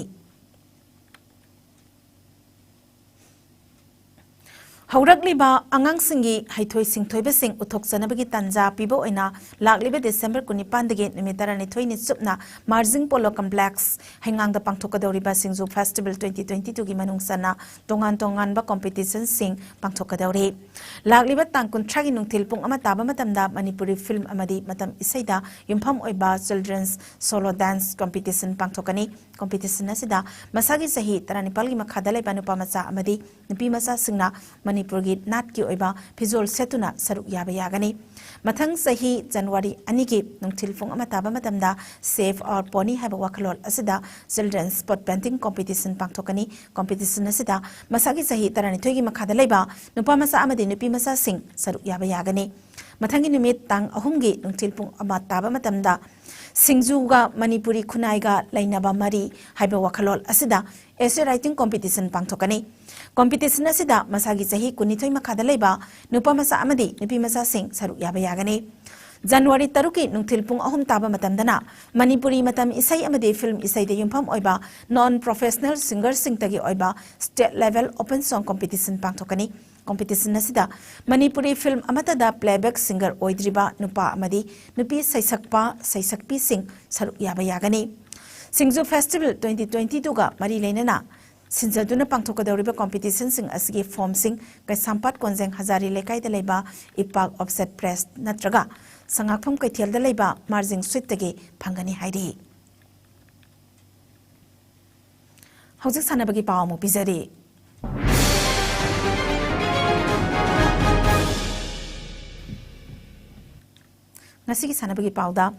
ꯍꯧꯔꯛꯂꯤꯕ ꯑꯉꯥꯡꯁꯤꯡꯒꯤ ꯍꯩꯊꯣꯏ ꯁꯤꯡꯊꯣꯏꯕꯁꯤꯡ ꯎꯠꯊꯣꯛꯆꯅꯕꯒꯤ ꯇꯥꯟꯖꯥ ꯄꯤꯕ ꯑꯣꯏꯅ ꯂꯥꯛꯂꯤꯕ ꯗꯤꯁꯦꯝꯕꯔ ꯀꯨꯟꯅꯤꯄꯥꯟꯗꯒꯤ ꯅꯨꯃꯤꯠ ꯇꯔꯥꯅꯤꯊꯣꯏꯅꯤ ꯆꯨꯞꯅ ꯃꯥꯔꯖꯤꯡ ꯄꯣꯂꯣ ꯀꯝꯄ꯭ꯂꯦꯛꯁ ꯍꯩꯉꯥꯡꯗ ꯄꯥꯡꯊꯣꯛꯀꯗꯧꯔꯤꯕ ꯁꯤꯡꯖꯨ ꯐꯦꯁꯇꯤꯚꯦꯜ ꯇ꯭ꯋꯦꯟꯇꯤ ꯇ꯭ꯋꯦꯟꯇꯤ ꯇꯨꯒꯤ ꯃꯅꯨꯡ ꯆꯟꯅ ꯇꯣꯉꯥꯟ ꯇꯣꯉꯥꯟꯕ ꯀꯣꯝꯄꯤꯇꯤꯁꯟꯁꯤꯡ ꯄꯥꯡꯊꯣꯛꯀꯗꯧꯔꯤ꯫ ꯂꯥꯛꯂꯤꯕ ꯇꯥꯡ ꯀꯨꯟꯊ꯭ꯔꯥꯒꯤ ꯅꯨꯡꯊꯤꯜ ꯄꯨꯡ ꯑꯃ ꯇꯥꯕ ꯃꯇꯝꯗ ꯃꯅꯤꯄꯨꯔꯤ ꯐꯤꯜꯝ ꯑꯃꯗꯤ ꯃꯇꯝ ꯏꯁꯩꯗ ꯌꯨꯝꯐꯝ ꯑꯣꯏꯕ ꯆꯤꯜꯗ꯭ꯔꯦꯟꯁ ꯁꯣꯂꯣ ꯗꯥꯟꯁ ꯀꯣꯝꯄꯤꯇꯤꯁꯟ ꯄꯥꯡꯊꯣꯛꯀꯅꯤ꯫ ꯀꯝꯄꯤꯇꯤꯁꯟ ꯑꯁꯤꯗ ꯃꯁꯥꯒꯤ ꯆꯍꯤ ꯇꯔꯥꯅꯤꯄꯥꯜꯒꯤ ꯃꯈꯥꯗ ꯂꯩꯕ ꯅꯨꯄꯥ ꯃꯆꯥ ꯑꯃꯗꯤ ꯅꯨꯄꯤ ꯃꯆꯥꯁꯤꯡꯅ ꯃꯅꯤꯄꯨꯔꯒꯤ ꯅꯥꯠꯀꯤ ꯑꯣꯏꯕ ꯐꯤꯖꯣꯜ ꯁꯦꯠꯇꯨꯅ ꯁꯔꯨꯛ ꯌꯥꯕ ꯌꯥꯒꯅꯤ꯫ ꯃꯊꯪ ꯆꯍꯤ ꯖꯅꯋꯥꯔꯤ ꯑꯅꯤꯒꯤ ꯅꯨꯡꯊꯤꯜ ꯄꯨꯡ ꯑꯃ ꯇꯥꯕ ꯃꯇꯝꯗ Save Our Pony ꯍꯥꯏꯕ ꯋꯥꯈꯜꯂꯣꯟ ꯑꯁꯤꯗ Children's Spot Painting Competition ꯄꯥꯡꯊꯣꯛꯀꯅꯤ꯫ ꯀꯝꯄꯤꯇꯤꯁꯟ ꯑꯁꯤꯗ ꯃꯁꯥꯒꯤ ꯆꯍꯤ ꯇꯔꯥꯅꯤꯊꯣꯏꯒꯤ ꯃꯈꯥꯗ ꯂꯩꯕ ꯅꯨꯄꯥ ꯃꯆꯥ ꯑꯃꯗꯤ ꯅꯨꯄꯤ ꯃꯆꯥꯁꯤꯡ ꯁꯔꯨꯛ ꯌꯥꯕ ꯌꯥꯒꯅꯤ꯫ ꯃꯊꯪꯒꯤ ꯅꯨꯃꯤꯠ ꯇꯥꯡ ꯑꯍꯨꯝꯒꯤ ꯅꯨꯡꯊꯤꯜ ꯄꯨꯡ ꯑꯃ ꯇꯥꯕ ꯃꯇꯝꯗ ꯁꯤꯡꯖꯨꯒ ꯃꯅꯤꯄꯨꯔꯤ ꯈꯨꯟꯅꯥꯏꯒ ꯂꯩꯅꯕ ꯃꯔꯤ ꯍꯥꯏꯕ ꯋꯥꯈꯜꯂꯣꯟ ꯑꯁꯤꯗ essay writing competition ꯄꯥꯡꯊꯣꯛꯀꯅꯤ꯫ ꯀꯝꯄꯤꯇꯤꯁꯟ ꯑꯁꯤꯗ ꯃꯁꯥꯒꯤ ꯆꯍꯤ ꯀꯨꯟꯅꯤꯊꯣꯏ ꯃꯈꯥꯗ ꯂꯩꯕ ꯅꯨꯄꯥ ꯃꯆꯥ ꯑꯃꯗꯤ ꯅꯨꯄꯤ ꯃꯆꯥꯁꯤꯡ ꯁꯔꯨꯛ ꯌꯥꯕ ꯌꯥꯒꯅꯤ꯫ ꯖꯅꯋꯥꯔꯤ ꯇꯔꯨꯛꯀꯤ ꯅꯨꯡꯊꯤꯜ ꯄꯨꯡ ꯑꯍꯨꯝ ꯇꯥꯕ ꯃꯇꯝꯗꯅ ꯃꯅꯤꯄꯨꯔꯤ ꯃꯇꯝ ꯏꯁꯩ ꯑꯃꯗꯤ ꯐꯤꯜꯝ ꯏꯁꯩꯗ ꯌꯨꯝꯐꯝ ꯑꯣꯏꯕ non professional singerꯁꯤꯡꯇꯒꯤ ꯑꯣꯏꯕ state level open song competition ꯄꯥꯡꯊꯣꯛꯀꯅꯤ꯫ ꯀꯝꯄꯤꯇꯤꯁꯟ ꯑꯁꯤꯗ ꯃꯅꯤꯄꯨꯔꯤ ꯐꯤꯜꯝ ꯑꯃꯠꯇꯗ playback singer ꯑꯣꯏꯗ꯭ꯔꯤꯕ ꯅꯨꯄꯥ ꯑꯃꯗꯤ ꯅꯨꯄꯤ ꯁꯩꯁꯛꯄ, ꯁꯩꯁꯛꯄꯤꯁꯤꯡ ꯁꯔꯨꯛ ꯌꯥꯕ ꯌꯥꯒꯅꯤ꯫ ꯁꯤꯡꯖꯨ Festival twenty twenty twoꯒ ꯃꯔꯤ ꯂꯩꯅꯅ ꯁꯤꯟꯖꯗꯨꯅ ꯄꯥꯡꯊꯣꯛꯀꯗꯧꯔꯤꯕ ꯀꯝꯄꯤꯇꯤꯁꯟꯁꯤꯡ ꯑꯁꯤꯒꯤ ꯐꯣꯔꯝꯁꯤꯡ ꯀꯩꯁꯥꯝꯄꯥꯠ ꯀꯣꯟꯖꯦꯡ ꯍꯖꯥꯔꯤ ꯂꯩꯀꯥꯏꯗ ꯂꯩꯕ ꯏꯄꯥꯛ Offset Press ꯅꯠꯇ꯭ꯔꯒ ꯁꯉꯥꯛꯐꯝ ꯀꯩꯊꯦꯜꯗ ꯂꯩꯕ ꯃꯥꯔꯖꯤꯡ ꯁ꯭ꯋꯤꯠꯇꯒꯤ ꯐꯪꯒꯅꯤ ꯍꯥꯏꯔꯤ꯫ ꯍꯧꯖꯤꯛ ꯁꯥꯟꯅꯕꯒꯤ ꯄꯥꯎ ꯑꯃꯨꯛ ꯄꯤꯖꯔꯤ꯫ ꯉꯁꯤꯒꯤ ꯁꯥꯟꯅꯕꯒꯤ ꯄꯥꯎꯗ,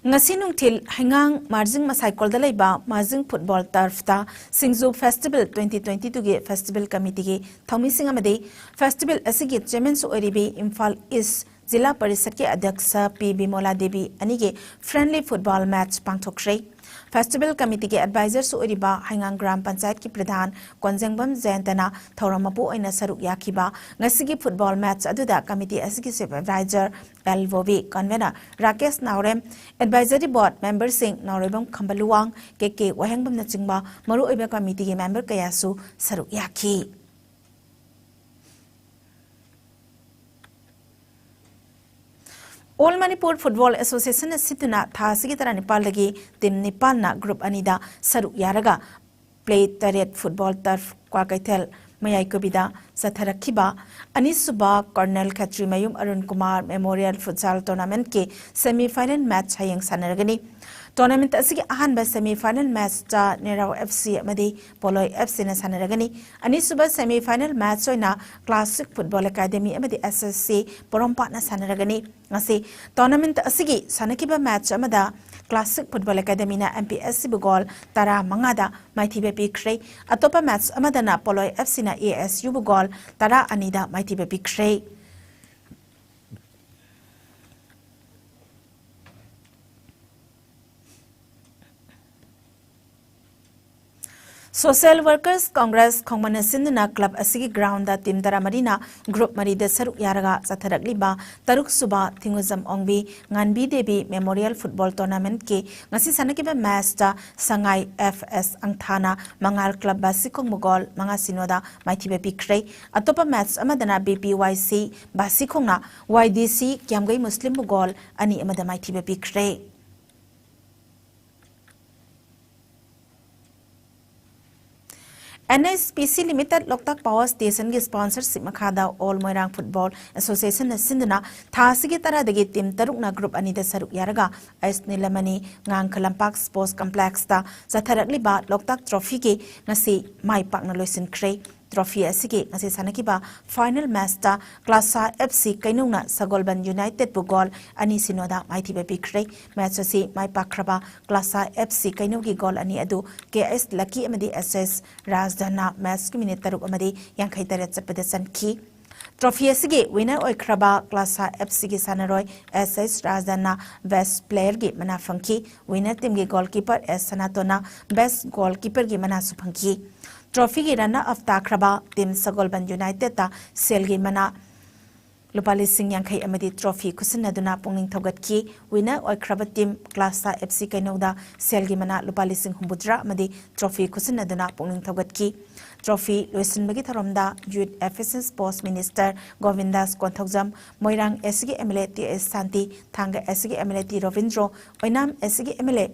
ꯉꯁꯤ ꯅꯨꯡꯊꯤꯜ ꯍꯩꯉꯥꯡ ꯃꯥꯔꯖꯤꯡ ꯃꯁꯥꯏꯀꯣꯜꯗ ꯂꯩꯕ ꯃꯥꯔꯖꯤꯡ ꯐꯨꯠꯕꯣꯜ ꯇꯔꯐꯇ ꯁꯤꯡꯖꯨ Festival twenty twenty twoꯒꯤ ꯐꯦꯁꯇꯤꯚꯦꯜ ꯀꯃꯤꯇꯤꯒꯤ ꯊꯧꯃꯤꯁꯤꯡ ꯑꯃꯗꯤ ꯐꯦꯁꯇꯤꯚꯦꯜ ꯑꯁꯤꯒꯤ ꯆꯤꯌꯔꯃꯦꯟꯁꯨ ꯑꯣꯏꯔꯤꯕꯤ ꯏꯝꯐꯥꯜ ꯏꯁ ꯖꯤꯂꯥ ꯄꯔꯤꯁꯠꯀꯤ ꯑꯗ꯭ꯌꯛꯁ ꯄꯤ ꯕꯤꯃꯣꯂꯥ ꯗꯦꯕꯤ ꯑꯅꯤꯒꯤ friendly football match ꯄꯥꯡꯊꯣꯛꯈ꯭ꯔꯦ꯫ ꯐꯦꯁꯇꯤꯚꯦꯜ ꯀꯃꯤꯇꯤꯒꯤ ꯑꯦꯗꯚꯥꯏꯖꯔꯁꯨ ꯑꯣꯏꯔꯤꯕ ꯍꯩꯉꯥꯡ ꯒ꯭ꯔꯥꯝ ꯄꯟꯆꯥꯌꯠꯀꯤ ꯄ꯭ꯔꯙꯥꯟ ꯀꯣꯟꯖꯦꯡꯕꯝ ꯖꯌꯟꯇꯅ ꯊꯧꯔꯝ ꯃꯄꯨ ꯑꯣꯏꯅ ꯁꯔꯨꯛ ꯌꯥꯈꯤꯕ ꯉꯁꯤꯒꯤ ꯐꯨꯠꯕꯣꯜ ꯃꯦꯆ ꯑꯗꯨꯗ ꯀꯃꯤꯇꯤ ꯑꯁꯤꯒꯤ chief advisor L Bobby, convener Rakesh Naorem, advisory board ꯃꯦꯝꯕꯔꯁꯤꯡ ꯅꯥꯎꯔꯦꯝꯕꯝ ꯈꯝꯕꯂꯨꯋꯥꯡ, ꯀꯦ ꯀꯦ ꯋꯥꯍꯦꯡꯕꯝꯅꯆꯤꯡꯕ ꯃꯔꯨꯑꯣꯏꯕ ꯀꯃꯤꯇꯤꯒꯤ ꯃꯦꯝꯕꯔ ꯀꯌꯥꯁꯨ ꯁꯔꯨꯛ ꯌꯥꯈꯤ꯫ All Manipur Football Associationꯅ ꯁꯤꯟꯗꯨꯅ ꯊꯥ ꯑꯁꯤꯒꯤ ꯇꯔꯥꯅꯤꯄꯥꯜꯗꯒꯤ ꯇꯤꯝ ꯅꯤꯄꯥꯟꯅ ꯒ꯭ꯔꯨꯞ ꯑꯅꯤꯗ ꯁꯔꯨꯛ ꯌꯥꯔꯒ ꯄ꯭ꯂꯦ ꯇꯔꯦꯠ ꯐꯨꯠꯕꯣꯜ ꯇꯔꯐ ꯀ꯭ꯋꯥꯀꯩꯊꯦꯜ ꯃꯌꯥꯏꯀꯨꯕꯤꯗ ꯆꯠꯊꯔꯛꯈꯤꯕ ꯑꯅꯤꯁꯨꯕ colonel Khetrimayum Arun Kumar memorial futsal ꯇꯣꯔꯅꯥꯃꯦꯟꯠꯀꯤ ꯁꯦꯃꯤ ꯐꯥꯏꯅꯦꯜ ꯃꯦꯆ ꯍꯌꯦꯡ ꯁꯥꯟꯅꯔꯒꯅꯤ꯫ Tournament ꯑꯁꯤꯒꯤ ꯑꯍꯥꯟꯕ semi final match ꯇ ꯅꯦꯔꯥꯎ F C ꯑꯃꯗꯤ ꯄꯣꯂꯣꯏ F C ꯅ ꯁꯥꯟꯅꯔꯒꯅꯤ꯫ ꯑꯅꯤꯁꯨꯕ semi final match ꯑꯣꯏꯅ Classic Football Academy ꯑꯃꯗꯤ S S C ꯄꯣꯔꯣꯝꯄꯥꯠꯅ ꯁꯥꯟꯅꯔꯒꯅꯤ꯫ ꯉꯁꯤ tournament ꯑꯁꯤꯒꯤ ꯁꯥꯟꯅꯈꯤꯕ match ꯑꯃꯗ Classic Football Academy ꯅ M P S C ꯕꯨ goal ꯇꯔꯥꯃꯉꯥꯗ ꯃꯥꯏꯊꯤꯕ ꯄꯤꯈ꯭ꯔꯦ꯫ ꯑꯇꯣꯞꯄ match ꯑꯃꯗꯅ ꯄꯣꯂꯣꯏ F C ꯅ A S U ꯕꯨ goal ꯇꯔꯥ ꯑꯅꯤꯗ ꯃꯥꯏꯊꯤꯕ ꯄꯤꯈ꯭ꯔꯦ꯫ Social Workers Congress ꯈꯣꯡꯃꯟꯅ ꯁꯤꯟꯗꯨꯅ club ꯑꯁꯤꯒꯤ ground ꯇ team ꯇꯔꯥꯃꯔꯤꯅ group ꯃꯔꯤꯗ ꯁꯔꯨꯛ ꯌꯥꯔꯒ ꯆꯠꯊꯔꯛꯂꯤꯕ ꯇꯔꯨꯛ ꯁꯨꯕ ꯊꯤꯡꯉꯨꯖꯝ ꯑꯣꯡꯕꯤ ꯉꯥꯟꯕꯤ ꯗꯦꯕꯤ Memorial Football Tournament ꯀꯤ ꯉꯁꯤ ꯁꯥꯟꯅꯈꯤꯕ match ꯇ ꯁꯉꯥꯏ F S ꯑꯪꯊꯥꯅ ꯃꯉꯥꯜ club ꯕꯥꯁꯤꯈꯣꯡꯕꯨ goal ꯃꯉꯥ ꯁꯤꯅꯣꯗ ꯃꯥꯏꯊꯤꯕ ꯄꯤꯈ꯭ꯔꯦ꯫ ꯑꯇꯣꯞꯄ match ꯑꯃꯗꯅ B P Y C ꯕꯥꯁꯤꯈꯣꯡꯅ Y D C ꯀ꯭ꯌꯥꯝꯒꯩ ꯃꯨꯁꯂꯤꯝꯕꯨ goal ꯑꯅꯤ ꯑꯃꯗ ꯃꯥꯏꯊꯤꯕ ꯄꯤꯈ꯭ꯔꯦ꯫ N H P C Limited ꯂꯣꯛꯇꯥꯛ Power Station ꯒꯤ sponsorship ꯃꯈꯥꯗ All Moirang Football Association ꯅ ꯁꯤꯟꯗꯨꯅ ꯊꯥ ꯑꯁꯤꯒꯤ ꯇꯔꯥꯗꯒꯤ team ꯇꯔꯨꯛꯅ group ꯑꯅꯤꯗ ꯁꯔꯨꯛ ꯌꯥꯔꯒ ꯑꯩꯁ ꯅꯤꯂꯃꯅꯤ ꯉꯥꯡꯈ ꯂꯝꯄꯥꯛ Sports Complex ꯇ ꯆꯠꯊꯔꯛꯂꯤꯕ ꯂꯣꯛꯇꯥꯛ Trophy ꯒꯤ ꯉꯁꯤ ꯃꯥꯏ ꯄꯥꯛꯅ ꯂꯣꯏꯁꯤꯟꯈ꯭ꯔꯦ꯫ Trophy ꯑꯁꯤꯒꯤ ꯉꯁꯤ ꯁꯥꯟꯅꯈꯤꯕ final match ꯇ ꯀ꯭ꯂꯥꯁꯥ F C ꯀꯩꯅꯧꯅ ꯁꯒꯣꯜꯕꯟ United ꯕꯨ goal ꯑꯅꯤ ꯁꯤꯅꯣꯗ ꯃꯥꯏꯊꯤꯕ ꯄꯤꯈ꯭ꯔꯦ꯫ Match ꯑꯁꯤ ꯃꯥꯏ ꯄꯥꯛꯈ꯭ꯔꯕ ꯀ꯭ꯂꯥꯁꯥ F C ꯀꯩꯅꯧꯒꯤ goal ꯑꯅꯤ ꯑꯗꯨ K S Lucky ꯑꯃꯗꯤ S S ꯔꯥꯖꯙꯟꯅ match ꯀꯤ minute ꯇꯔꯨꯛ ꯑꯃꯗꯤ ꯌꯥꯡꯈꯩ ꯇꯔꯦꯠ ꯆꯠꯄꯗ ꯆꯟꯈꯤ꯫ Trophy ꯑꯁꯤꯒꯤ winner ꯑꯣꯏꯈ꯭ꯔꯕ ꯀ꯭ꯂꯥꯁꯥ F C ꯒꯤ ꯁꯥꯟꯅꯔꯣꯏ S S ꯔꯥꯖꯙꯟꯅ best player ꯒꯤ ꯃꯅꯥ ꯐꯪꯈꯤ꯫ Winner team ꯒꯤ goalkeeper S ꯁꯅꯥꯇꯣꯟꯅ best goalkeeper ꯒꯤ ꯃꯅꯥꯁꯨ ꯐꯪꯈꯤ꯫ Trophy ꯒꯤ runner up ꯇꯥꯈ꯭ꯔꯕ team ꯁꯒꯣꯜꯕꯟ United ꯇ ꯁꯦꯜꯒꯤ ꯃꯅꯥ ꯂꯨꯄꯥ ꯂꯤꯁꯤꯡ ꯌꯥꯡꯈꯩ ꯑꯃꯗꯤ trophy ꯈꯨꯠꯁꯤꯟꯅꯗꯨꯅ ꯄꯨꯛꯅꯤꯡ ꯊꯧꯒꯠꯈꯤ꯫ Winner ꯑꯣꯏꯈ꯭ꯔꯕ team ꯀ꯭ꯂꯥꯁꯥ F C ꯀꯩꯅꯧꯗ ꯁꯦꯜꯒꯤ ꯃꯅꯥ ꯂꯨꯄꯥ ꯂꯤꯁꯤꯡ ꯍꯨꯝꯐꯨꯇꯔꯥ ꯑꯃꯗꯤ trophy ꯈꯨꯠꯁꯤꯟꯅꯗꯨꯅ ꯄꯨꯛꯅꯤꯡ ꯊꯧꯒꯠꯈꯤ꯫ Trophy ꯂꯣꯏꯁꯤꯟꯕꯒꯤ ꯊꯧꯔꯝꯗ Youth Affairs and Sports Minister ꯒꯣꯕꯤꯟꯗꯥꯁ Konthoujam, Moirang S C ꯒꯤ M L A T S ꯁꯥꯟꯇꯤ, ꯊꯥꯡꯒ S C ꯒꯤ M L A T Robindro, Oinam S C ꯒꯤ M L A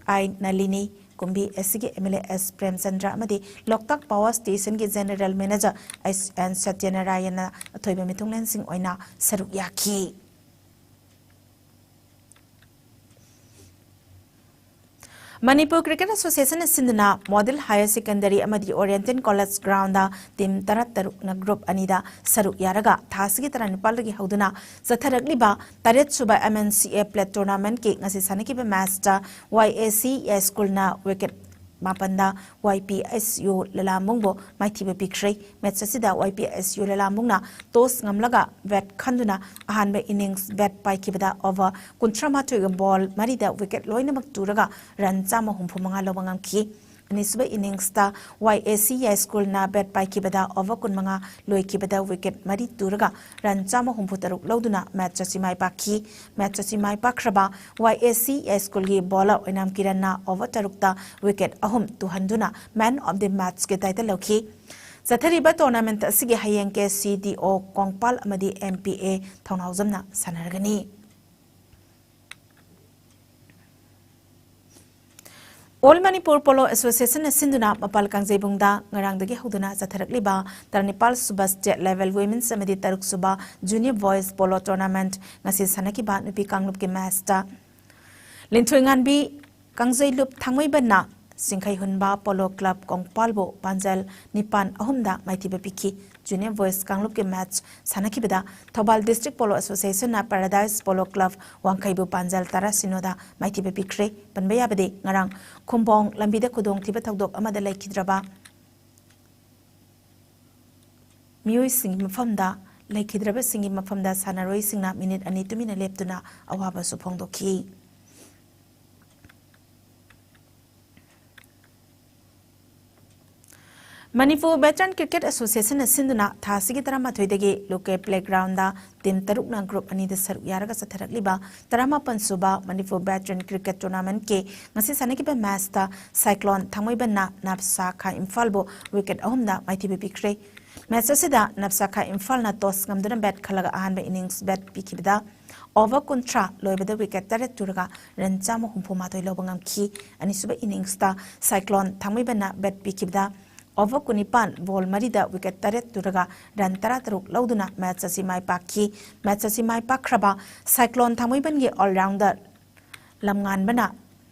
I Nalini, ꯀꯨꯝꯕꯤ S C ꯒꯤ M L A S Premchandra ꯑꯃꯗꯤ ꯂꯣꯛꯇꯥꯛ Power Station ꯒꯤ General Manager S N ꯁꯇ꯭ꯌꯅꯥꯔꯥꯌꯟꯅ ꯑꯊꯣꯏꯕ ꯃꯤꯊꯨꯡꯂꯦꯟꯁꯤꯡ ꯑꯣꯏꯅ ꯁꯔꯨꯛ ꯌꯥꯈꯤ꯫ ꯃꯅꯤꯄꯨꯔ ꯀ꯭ꯔꯤꯀꯦꯠ ꯑꯦꯁꯣꯁꯤꯌꯦꯁꯟꯅ ꯁꯤꯟꯗꯨꯅ ꯃꯣꯗꯦꯜ ꯍꯥꯌꯔ ꯁꯦꯀꯦꯟꯗꯔꯤ ꯑꯃꯗꯤ ꯑꯣꯔꯤꯌꯦꯟꯇꯦꯜ ꯀꯣꯂꯦꯖ ꯒ꯭ꯔꯥꯎꯟꯗ ꯇꯤꯝ ꯇꯔꯥꯇꯔꯨꯛꯅ ꯒ꯭ꯔꯨꯞ ꯑꯅꯤꯗ ꯁꯔꯨꯛ ꯌꯥꯔꯒ ꯊꯥ ꯑꯁꯤꯒꯤ ꯇꯔꯥꯅꯤꯄꯥꯜꯗꯒꯤ ꯍꯧꯗꯨꯅ ꯆꯠꯊꯔꯛꯂꯤꯕ ꯇꯔꯦꯠ ꯁꯨꯕ ꯑꯦꯝ ꯑꯦꯟ ꯁꯤ ꯑꯦ ꯄ꯭ꯂꯦꯠ ꯇꯣꯔꯅꯥꯃꯦꯟꯠꯀꯤ ꯉꯁꯤ ꯁꯥꯟꯅꯈꯤꯕ ꯃꯦꯆꯇ ꯋꯥꯏ ꯑꯦ ꯁꯤ ꯌꯥꯏꯁ꯭ꯀꯨꯜꯅ ꯋꯤꯀꯦꯠ ꯃꯥꯄꯟꯗ ꯋꯥꯏ ꯄꯤ ꯑꯦꯁ ꯌꯨ ꯂꯂꯥꯝꯕꯨꯡꯕꯨ ꯃꯥꯏꯊꯤꯕ ꯄꯤꯈ꯭ꯔꯦ꯫ ꯃꯦꯆ ꯑꯁꯤꯗ ꯋꯥꯏ ꯄꯤ ꯑꯦꯁ ꯌꯨ ꯂꯂꯥꯝꯕꯨꯡꯅ ꯇꯣꯁ ꯉꯝꯂꯒ ꯕꯦꯠ ꯈꯟꯗꯨꯅ ꯑꯍꯥꯟꯕ ꯏꯅꯤꯡꯁ ꯕꯦꯠ ꯄꯥꯏꯈꯤꯕꯗ ꯑꯣꯚꯔ ꯀꯨꯟꯊ꯭ꯔꯥ ꯃꯥꯊꯣꯏꯒ ꯕꯣꯜ ꯃꯔꯤꯗ ꯋꯤꯀꯦꯠ ꯂꯣꯏꯅꯃꯛ ꯇꯨꯔꯒ ꯔꯟ ꯆꯥꯝꯃ ꯍꯨꯝꯐꯨ ꯃꯉꯥ ꯂꯧꯕ ꯉꯝꯈꯤ꯫ ꯑꯅꯤꯁꯨꯕ ꯏꯅꯤꯡꯁꯇ ꯋꯥꯏ ꯑꯦ ꯁꯤ ꯌꯥꯏꯁ꯭ꯀꯨꯜꯅ ꯕꯦꯠ ꯄꯥꯏꯈꯤꯕꯗ ꯑꯣꯚꯔ ꯀꯨꯟꯃꯉꯥ ꯂꯣꯏꯈꯤꯕꯗ ꯋꯤꯀꯦꯠ ꯃꯔꯤ ꯇꯨꯔꯒ ꯔꯟ ꯆꯥꯝꯃ ꯍꯨꯝꯐꯨ ꯇꯔꯨꯛ ꯂꯧꯗꯨꯅ ꯃꯦꯆ ꯑꯁꯤ ꯃꯥꯏ ꯄꯥꯛꯈꯤ꯫ ꯃꯦꯆ ꯑꯁꯤ ꯃꯥꯏ ꯄꯥꯛꯈ꯭ꯔꯕ ꯋꯥꯏ ꯑꯦ ꯁꯤ ꯌꯥꯏꯁ꯭ꯀꯨꯜꯒꯤ ꯕꯣꯂꯔ ꯑꯣꯏꯅꯥꯝ ꯀꯤꯔꯟꯅ ꯑꯣꯚꯔ ꯇꯔꯨꯛꯇ ꯋꯤꯀꯦꯠ ꯑꯍꯨꯝ ꯇꯨꯍꯟꯗꯨꯅ ꯃꯦꯟ ꯑꯣꯐ ꯗꯤ ꯃꯦꯆꯀꯤ ꯇꯥꯏꯇꯜ ꯂꯧꯈꯤ꯫ ꯆꯠꯊꯔꯤꯕ ꯇꯣꯔꯅꯥꯃꯦꯟꯠ ꯑꯁꯤꯒꯤ ꯍꯌꯦꯡ ꯀꯦ ꯁꯤ ꯗꯤ ꯑꯣ ꯀꯣꯡꯄꯥꯜ ꯑꯃꯗꯤ ꯑꯦꯝ ꯄꯤ ꯑꯦ ꯊꯧꯅꯥꯎꯖꯝꯅ ꯁꯥꯟꯅꯔꯒꯅꯤ꯫ ꯑꯣꯜ ꯃꯅꯤꯄꯨꯔ ꯄꯣꯂꯣ ꯑꯦꯁꯣꯁꯤꯌꯦꯁꯟꯅ ꯁꯤꯟꯗꯨꯅ ꯃꯄꯥꯜ ꯀꯥꯡꯖꯩꯕꯨꯡꯗ ꯉꯔꯥꯡꯗꯒꯤ ꯍꯧꯗꯨꯅ ꯆꯠꯊꯔꯛꯂꯤꯕ ꯇꯔꯥꯅꯤꯄꯥꯜ ꯁꯨꯕ ꯁ꯭ꯇꯦꯠ ꯂꯦꯚꯦꯜ ꯋꯤꯃꯦꯟꯁ ꯑꯃꯗꯤ ꯇꯔꯨꯛ ꯁꯨꯕ ꯖꯨꯅꯤꯌꯔ ꯕꯣꯏꯁ ꯄꯣꯂꯣ ꯇꯣꯔꯅꯥꯃꯦꯟꯠ ꯉꯁꯤ ꯁꯥꯟꯅꯈꯤꯕ ꯅꯨꯄꯤ ꯀꯥꯡꯂꯨꯞꯀꯤ ꯃꯦꯆꯇ ꯂꯤꯟꯊꯣꯏꯉꯥꯟꯕꯤ ꯀꯥꯡꯖꯩꯂꯨꯞ ꯊꯥꯡꯃꯩꯕꯟꯅ ꯆꯤꯡꯈꯩ ꯍꯨꯟꯕ ꯄꯣꯂꯣ ꯀ꯭ꯂꯕ ꯀꯣꯡꯄꯥꯜꯕꯨ ꯄꯥꯟꯖꯜ ꯅꯤꯄꯥꯟ ꯑꯍꯨꯝꯗ ꯃꯥꯏꯊꯤꯕ ꯄꯤꯈꯤ꯫ ꯖꯨꯅꯤꯌꯔ ꯕꯣꯏꯁ ꯀꯥꯡꯂꯨꯞꯀꯤ ꯃꯦꯆ ꯁꯥꯟꯅꯈꯤꯕꯗ ꯊꯧꯕꯥꯜ ꯗꯤꯁꯇ꯭ꯔꯤꯛ ꯄꯣꯂꯣ ꯑꯦꯁꯣꯁꯤꯌꯦꯁꯟꯅ ꯄꯦꯔꯥꯗꯥꯏꯁ ꯄꯣꯂꯣ ꯀ꯭ꯂꯕ ꯋꯥꯡꯈꯩꯕꯨ ꯄꯥꯟꯖꯜ ꯇꯔꯥ ꯁꯤꯅꯣꯗ ꯃꯥꯏꯊꯤꯕ ꯄꯤꯈ꯭ꯔꯦ꯫ ꯄꯟꯕ ꯌꯥꯕꯗꯤ ꯉꯔꯥꯡ ꯈꯨꯝꯕꯣꯡ ꯂꯝꯕꯤꯗ ꯈꯨꯗꯣꯡꯊꯤꯕ ꯊꯧꯗꯣꯛ ꯑꯃꯗ ꯂꯩꯈꯤꯗ꯭ꯔꯕ ꯃꯤꯑꯣꯏꯁꯤꯡꯒꯤ ꯃꯐꯝꯗ, ꯂꯩꯈꯤꯗ꯭ꯔꯕꯁꯤꯡꯒꯤ ꯃꯐꯝꯗ ꯁꯥꯟꯅꯔꯣꯏꯁꯤꯡꯅ ꯃꯤꯅꯤꯠ ꯑꯅꯤ ꯇꯨꯃꯤꯟꯅ ꯂꯦꯞꯇꯨꯅ ꯑꯋꯥꯕꯁꯨ ꯐꯣꯡꯗꯣꯛꯈꯤ꯫ ꯃꯅꯤꯄꯨꯔ ꯚꯦꯇꯔꯟ ꯀ꯭ꯔꯤꯀꯦꯠ ꯑꯦꯁꯣꯁꯤꯌꯦꯁꯟꯅ ꯁꯤꯟꯗꯨꯅ ꯊꯥ ꯑꯁꯤꯒꯤ ꯇꯔꯥꯃꯥꯊꯣꯏꯗꯒꯤ ꯂꯣꯀꯦꯜ ꯄ꯭ꯂꯦꯒ꯭ꯔꯥꯎꯟꯗ ꯇꯤꯝ ꯇꯔꯨꯛꯅ ꯒ꯭ꯔꯨꯞ ꯑꯅꯤꯗ ꯁꯔꯨꯛ ꯌꯥꯔꯒ ꯆꯠꯊꯔꯛꯂꯤꯕ ꯇꯔꯥꯃꯥꯄꯟ ꯁꯨꯕ ꯃꯅꯤꯄꯨꯔ ꯚꯦꯇꯔꯟ ꯀ꯭ꯔꯤꯀꯦꯠ ꯇꯣꯔꯅꯥꯃꯦꯟꯠꯀꯤ ꯉꯁꯤ ꯁꯥꯟꯅꯈꯤꯕ ꯃꯦꯆꯇ ꯁꯥꯏꯀ꯭ꯂꯣꯟ ꯊꯥꯡꯃꯩꯕꯟꯅ ꯅꯥꯞꯁꯥ ꯈꯥ ꯏꯝꯐꯥꯜꯕꯨ ꯋꯤꯀꯦꯠ ꯑꯍꯨꯝꯗ ꯃꯥꯏꯊꯤꯕ ꯄꯤꯈ꯭ꯔꯦ꯫ ꯃꯦꯆ ꯑꯁꯤꯗ ꯅꯥꯞꯁꯥ ꯈꯥ ꯏꯝꯐꯥꯜꯅ ꯇꯣꯁ ꯉꯝꯗꯨꯅ ꯕꯦꯠ ꯈꯜꯂꯒ ꯑꯍꯥꯟꯕ ꯏꯅꯤꯡꯁ ꯕꯦꯠ ꯄꯤꯈꯤꯕꯗ ꯑꯣꯚꯔ ꯀꯨꯟꯊ꯭ꯔꯥ ꯂꯣꯏꯕꯗ ꯋꯤꯀꯦꯠ ꯇꯔꯦꯠ ꯇꯨꯔꯒ ꯔꯟ ꯆꯥꯝꯃ ꯍꯨꯝꯐꯨ ꯃꯥꯊꯣꯏ ꯂꯧꯕ ꯉꯝꯈꯤ꯫ ꯑꯅꯤꯁꯨꯕ ꯏꯅꯤꯡꯁꯇ ꯁꯥꯏꯀ꯭ꯂꯣꯟ ꯊꯥꯡꯃꯩꯕꯟꯅ ꯕꯦꯠ ꯄꯤꯈꯤꯕꯗ ꯑꯣꯚꯔ ꯀꯨꯟꯅꯤꯄꯥꯟ ꯕꯣꯜ ꯃꯔꯤꯗ ꯋꯤꯀꯦꯠ ꯇꯔꯦꯠ ꯇꯨꯔꯒ ꯔꯟ ꯇꯔꯥꯇꯔꯨꯛ ꯂꯧꯗꯨꯅ ꯃꯦꯆ ꯑꯁꯤ ꯃꯥꯏ ꯄꯥꯛꯈꯤ꯫ ꯃꯦꯆ ꯑꯁꯤ ꯃꯥꯏ ꯄꯥꯛꯈ꯭ꯔꯕ ꯁꯥꯏꯀ꯭ꯂꯣꯟ ꯊꯥꯡꯃꯩꯕꯟꯒꯤ ꯑꯣꯜꯔꯥꯎꯟꯗꯔ ꯂꯝꯉꯥꯟꯕꯅ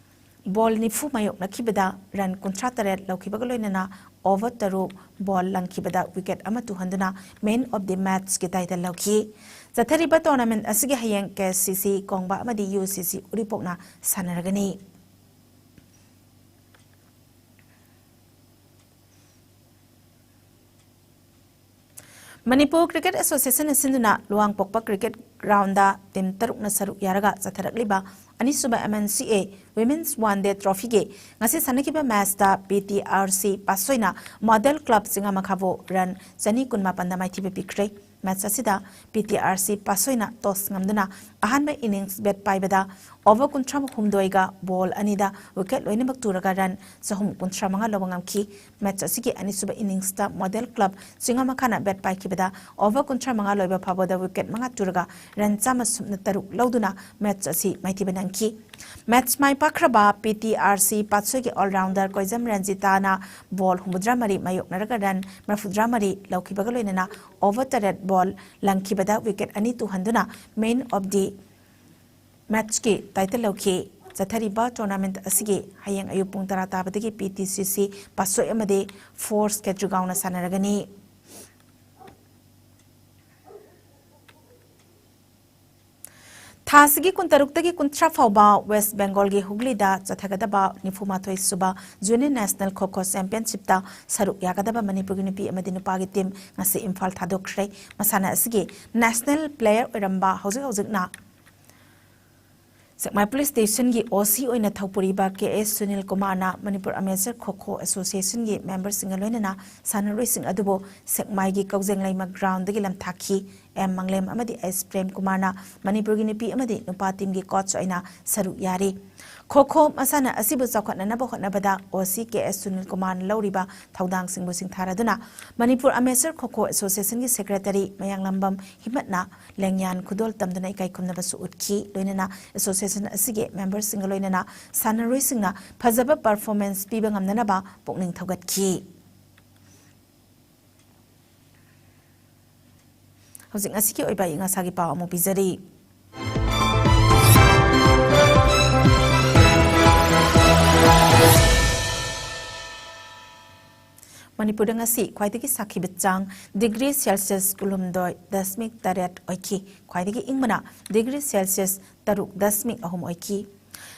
ꯕꯣꯜ ꯅꯤꯐꯨ ꯃꯥꯌꯣꯛꯅꯈꯤꯕꯗ ꯔꯟ ꯀꯨꯟꯊ꯭ꯔꯥ ꯇꯔꯦꯠ ꯂꯧꯈꯤꯕꯒ ꯂꯣꯏꯅꯅ ꯑꯣꯚꯔ ꯇꯔꯨꯛ ꯕꯣꯜ ꯂꯪꯈꯤꯕꯗ ꯋꯤꯀꯦꯠ ꯑꯃ ꯇꯨꯍꯟꯗꯨꯅ ꯃꯦꯟ ꯑꯣꯐ ꯗꯤ ꯃꯦꯠꯆꯀꯤ ꯇꯥꯏꯇꯜ ꯂꯧꯈꯤ꯫ ꯆꯠꯊꯔꯤꯕ ꯇꯣꯔꯅꯥꯃꯦꯟ ꯑꯁꯤꯒꯤ ꯍꯌꯦꯡ ꯀꯦ ꯑꯦꯁ ꯁꯤ ꯁꯤ ꯀꯣꯡꯕꯥ ꯑꯃꯗꯤ ꯌꯨ ꯁꯤ ꯁꯤ ꯎꯔꯤꯄꯣꯛꯅ ꯁꯥꯟꯅꯔꯒꯅꯤ꯫ ꯃꯅꯤꯄꯨꯔ ꯀ꯭ꯔꯤꯀꯦꯠ ꯑꯦꯁꯣꯁꯤꯌꯦꯁꯟꯅ ꯁꯤꯟꯗꯨꯅ ꯂꯨꯋꯥꯡꯄꯣꯛꯄ ꯀ꯭ꯔꯤꯀꯦꯠ ꯒ꯭ꯔꯥꯎꯟꯗ ꯇꯤꯝ ꯇꯔꯨꯛꯅ ꯁꯔꯨꯛ ꯌꯥꯔꯒ ꯆꯠꯊꯔꯛꯂꯤꯕ ꯑꯅꯤꯁꯨꯕ ꯑꯦꯝ ꯑꯦꯟ ꯁꯤ ꯑꯦ ꯋꯤꯃꯦꯟꯁ ꯋꯥꯟ ꯗꯦ ꯇ꯭ꯔꯣꯐꯤꯒꯤ ꯉꯁꯤ ꯁꯥꯟꯅꯈꯤꯕ ꯃꯦꯆꯇ ꯄꯤ ꯇꯤ ꯑꯥꯔ ꯁꯤ ꯄꯥꯠꯁꯣꯏꯅ ꯃꯣꯗꯦꯜ ꯀ꯭ꯂꯕ ꯆꯤꯡꯉꯥꯃꯈꯥꯕꯨ ꯔꯟ ꯆꯅꯤ ꯀꯨꯟꯃꯥꯄꯟꯗ ꯃꯥꯏꯊꯤꯕ ꯄꯤꯈ꯭ꯔꯦ꯫ ꯃꯦꯆ ꯑꯁꯤꯗ ꯄꯤ ꯇꯤ ꯑꯥꯔ ꯁꯤ ꯄꯥꯠꯁꯣꯏꯅ ꯇꯣꯁ ꯉꯝꯗꯨꯅ ꯑꯍꯥꯟꯕ ꯏꯅꯤꯡꯁ ꯕꯦꯠ ꯄꯥꯏꯕꯗ ꯑꯣꯚꯔ ꯀꯨꯟꯊ꯭ꯔꯥ ꯍꯨꯝꯗꯣꯏꯒ ꯕꯣꯜ ꯑꯅꯤꯗ ꯋꯤꯀꯦꯠ ꯂꯣꯏꯅꯃꯛ ꯇꯨꯔꯒ ꯔꯟ ꯆꯍꯨꯝ ꯀꯨꯟꯊ꯭ꯔꯥ ꯃꯉꯥ ꯂꯧꯕ ꯉꯝꯈꯤ꯫ ꯃꯦꯆ ꯑꯁꯤꯒꯤ ꯑꯅꯤꯁꯨꯕ ꯏꯅꯤꯡꯁꯇ ꯃꯣꯗꯦꯜ ꯀ꯭ꯂꯕ ꯆꯤꯡꯉꯥꯃꯈꯥꯅ ꯕꯦꯠ ꯄꯥꯏꯈꯤꯕꯗ ꯑꯣꯚꯔ ꯀꯨꯟꯊ꯭ꯔꯥ ꯃꯉꯥ ꯂꯣꯏꯕ ꯐꯥꯎꯕꯗ ꯋꯤꯀꯦꯠ ꯃꯉꯥ ꯇꯨꯔꯒ ꯔꯟ ꯆꯥꯝꯃ ꯁꯨꯞꯅ ꯇꯔꯨꯛ ꯂꯧꯗꯨꯅ ꯃꯦꯆ ꯑꯁꯤ ꯃꯥꯏꯊꯤꯕ ꯅꯪꯈꯤ꯫ ꯃꯦꯆ ꯃꯥꯏ ꯄꯥꯛꯈ꯭ꯔꯕ ꯄꯤ ꯇꯤ ꯑꯥꯔ ꯁꯤ ꯄꯥꯠꯁꯣꯏꯒꯤ ꯑꯣꯜꯔꯥꯎꯟꯗꯔ ꯀꯣꯏꯖꯝ ꯔꯟꯖꯤꯇꯥꯅ ꯕꯣꯜ ꯍꯨꯝꯐꯨꯇꯔꯥ ꯃꯔꯤ ꯃꯥꯌꯣꯛꯅꯔꯒ ꯔꯟ ꯃꯔꯤꯐꯨꯇꯔꯥ ꯃꯔꯤ ꯂꯧꯈꯤꯕꯒ ꯂꯣꯏꯅꯅ ꯑꯣꯚꯔ ꯇꯔꯦꯠ ꯕꯣꯜ ꯂꯪꯈꯤꯕꯗ ꯋꯤꯀꯦꯠ ꯑꯅꯤ ꯇꯨꯍꯟꯗꯨꯅ ꯃꯦꯟ ꯑꯣꯐ ꯗꯤ ꯃꯦꯠꯆꯀꯤ ꯇꯥꯏꯇꯜ ꯂꯧꯈꯤ꯫ ꯆꯠꯊꯔꯤꯕ ꯇꯣꯔꯅꯥꯃꯦꯟꯠ ꯑꯁꯤꯒꯤ ꯍꯌꯦꯡ ꯑꯌꯨꯛ ꯄꯨꯡ ꯇꯔꯥ ꯇꯥꯕꯗꯒꯤ ꯄꯤ ꯇꯤ ꯁꯤ ꯁꯤ ꯄꯥꯠꯁꯣꯏ ꯑꯃꯗꯤ ꯐꯣꯔꯁ ꯀꯦꯇ꯭ꯔꯤꯒꯥꯎꯅ ꯁꯥꯟꯅꯔꯒꯅꯤ꯫ ꯊꯥ ꯑꯁꯤꯒꯤ ꯀꯨꯟꯇꯔꯨꯛꯇꯒꯤ ꯀꯨꯟꯊ꯭ꯔꯥ ꯐꯥꯎꯕ ꯋꯦꯁ ꯕꯦꯡꯒꯣꯜꯒꯤ ꯍꯨꯒ꯭ꯂꯤꯗ ꯆꯠꯊꯒꯗꯕ ꯅꯤꯐꯨꯃꯥꯊꯣꯏ ꯁꯨꯕ ꯖꯨꯅꯤꯌꯔ ꯅꯦꯁꯅꯦꯜ ꯈꯣ ꯈꯣ ꯆꯦꯝꯄꯤꯌꯟꯁꯤꯞꯇ ꯁꯔꯨꯛ ꯌꯥꯒꯗꯕ ꯃꯅꯤꯄꯨꯔꯒꯤ ꯅꯨꯄꯤ ꯑꯃꯗꯤ ꯅꯨꯄꯥꯒꯤ ꯇꯤꯝ ꯉꯁꯤ ꯏꯝꯐꯥꯜ ꯊꯥꯗꯣꯛꯈ꯭ꯔꯦ꯫ ꯃꯁꯥꯟꯅ ꯑꯁꯤꯒꯤ ꯅꯦꯁꯅꯦꯜ ꯄ꯭ꯂꯦꯌꯔ ꯑꯣꯏꯔꯝꯕ ꯍꯧꯖꯤꯛ ꯍꯧꯖꯤꯛꯅ ꯁꯦꯛꯃꯥꯏ ꯄꯨꯂꯤꯁ ꯁ꯭ꯇꯦꯁꯟꯒꯤ ꯑꯣ ꯁꯤ ꯑꯣꯏꯅ ꯊꯧꯄꯨꯔꯤꯕ ꯀꯦ ꯑꯦꯁ ꯁꯨꯅꯤꯜ ꯀꯨꯃꯥꯔꯅ ꯃꯅꯤꯄꯨꯔ ꯑꯃꯦꯆꯔ ꯈꯣ ꯈꯣ ꯑꯦꯁꯣꯁꯤꯌꯦꯁꯟꯒꯤ ꯃꯦꯝꯕꯔꯁꯤꯡꯒ ꯂꯣꯏꯅꯅ ꯁꯥꯟꯅꯔꯣꯏꯁꯤꯡ ꯑꯗꯨꯕꯨ ꯁꯦꯛꯃꯥꯏꯒꯤ ꯀꯧꯖꯦꯡꯂꯩꯃ ꯒ꯭ꯔꯥꯎꯟꯗꯒꯤ ꯂꯝꯊꯥꯈꯤ꯫ ꯑꯦꯝ ꯃꯪꯂꯦꯝ ꯑꯃꯗꯤ ꯑꯦꯁ ꯄ꯭ꯔꯦꯝ ꯀꯨꯃꯥꯔꯅ ꯃꯅꯤꯄꯨꯔꯒꯤ ꯅꯨꯄꯤ ꯑꯃꯗꯤ ꯅꯨꯄꯥ ꯇꯤꯝꯒꯤ ꯀꯣꯆ ꯑꯣꯏꯅ ꯁꯔꯨꯛ ꯌꯥꯔꯤ꯫ ꯈꯣ ꯈꯣ ꯃꯁꯥꯟꯅ ꯑꯁꯤꯕꯨ ꯆꯥꯎꯈꯠꯅꯅꯕ ꯍꯣꯠꯅꯕꯗ ꯑꯣ ꯁꯤ ꯀꯦ ꯑꯦꯁ ꯁꯨꯅꯤꯜ ꯀꯨꯃꯥꯔꯅ ꯂꯧꯔꯤꯕ ꯊꯧꯗꯥꯡꯁꯤꯡꯕꯨ ꯁꯤꯡꯊꯥꯔꯗꯨꯅ ꯃꯅꯤꯄꯨꯔ ꯑꯃꯦꯆꯔ ꯈꯣ ꯈꯣ ꯑꯦꯁꯣꯁꯤꯌꯦꯁꯟꯒꯤ ꯁꯦꯀ꯭ꯔꯦꯇꯔꯤ ꯃꯌꯥꯡꯂꯝꯕꯝ ꯍꯤꯃꯠꯅ ꯂꯦꯡꯌꯥꯟ ꯈꯨꯗꯣꯜ ꯇꯝꯗꯨꯅ ꯏꯀꯥꯏ ꯈꯨꯝꯅꯕꯁꯨ ꯎꯠꯈꯤ꯫ ꯂꯣꯏꯅꯅ ꯑꯦꯁꯣꯁꯤꯌꯦꯁꯟ ꯑꯁꯤꯒꯤ ꯃꯦꯝꯕꯔꯁꯤꯡꯒ ꯂꯣꯏꯅꯅ ꯁꯥꯟꯅꯔꯣꯏꯁꯤꯡꯅ ꯐꯖꯕ ꯄꯔꯐꯣꯔꯃꯦꯟꯁ ꯄꯤꯕ ꯉꯝꯅꯅꯕ ꯄꯨꯛꯅꯤꯡ ꯊꯧꯒꯠꯈꯤ꯫ ꯍꯧꯖꯤꯛ ꯉꯁꯤꯒꯤ ꯑꯣꯏꯕ ꯑꯏꯪ ꯑꯁꯥꯒꯤ ꯄꯥꯎ ꯑꯃꯨꯛ ꯄꯤꯖꯔꯤ꯫ ꯃꯅꯤꯄꯨꯔꯗ ꯉꯁꯤ ꯈ꯭ꯋꯥꯏꯗꯒꯤ ꯁꯥꯈꯤꯕ ꯆꯥꯡ ꯗꯤꯒ꯭ꯔꯤ ꯁꯦꯜꯁꯤꯌꯁ ꯀꯨꯟꯍꯨꯝꯗꯣꯏ ꯗꯁꯃꯤꯛ ꯇꯔꯦꯠ ꯑꯣꯏꯈꯤ꯫ ꯈ꯭ꯋꯥꯏꯗꯒꯤ ꯏꯪꯕꯅ ꯗꯤꯒ꯭ꯔꯤ ꯁꯦꯜꯁꯤꯌꯁ ꯇꯔꯨꯛ ꯗꯁꯃꯤꯛ ꯑꯍꯨꯝ ꯑꯣꯏꯈꯤ꯫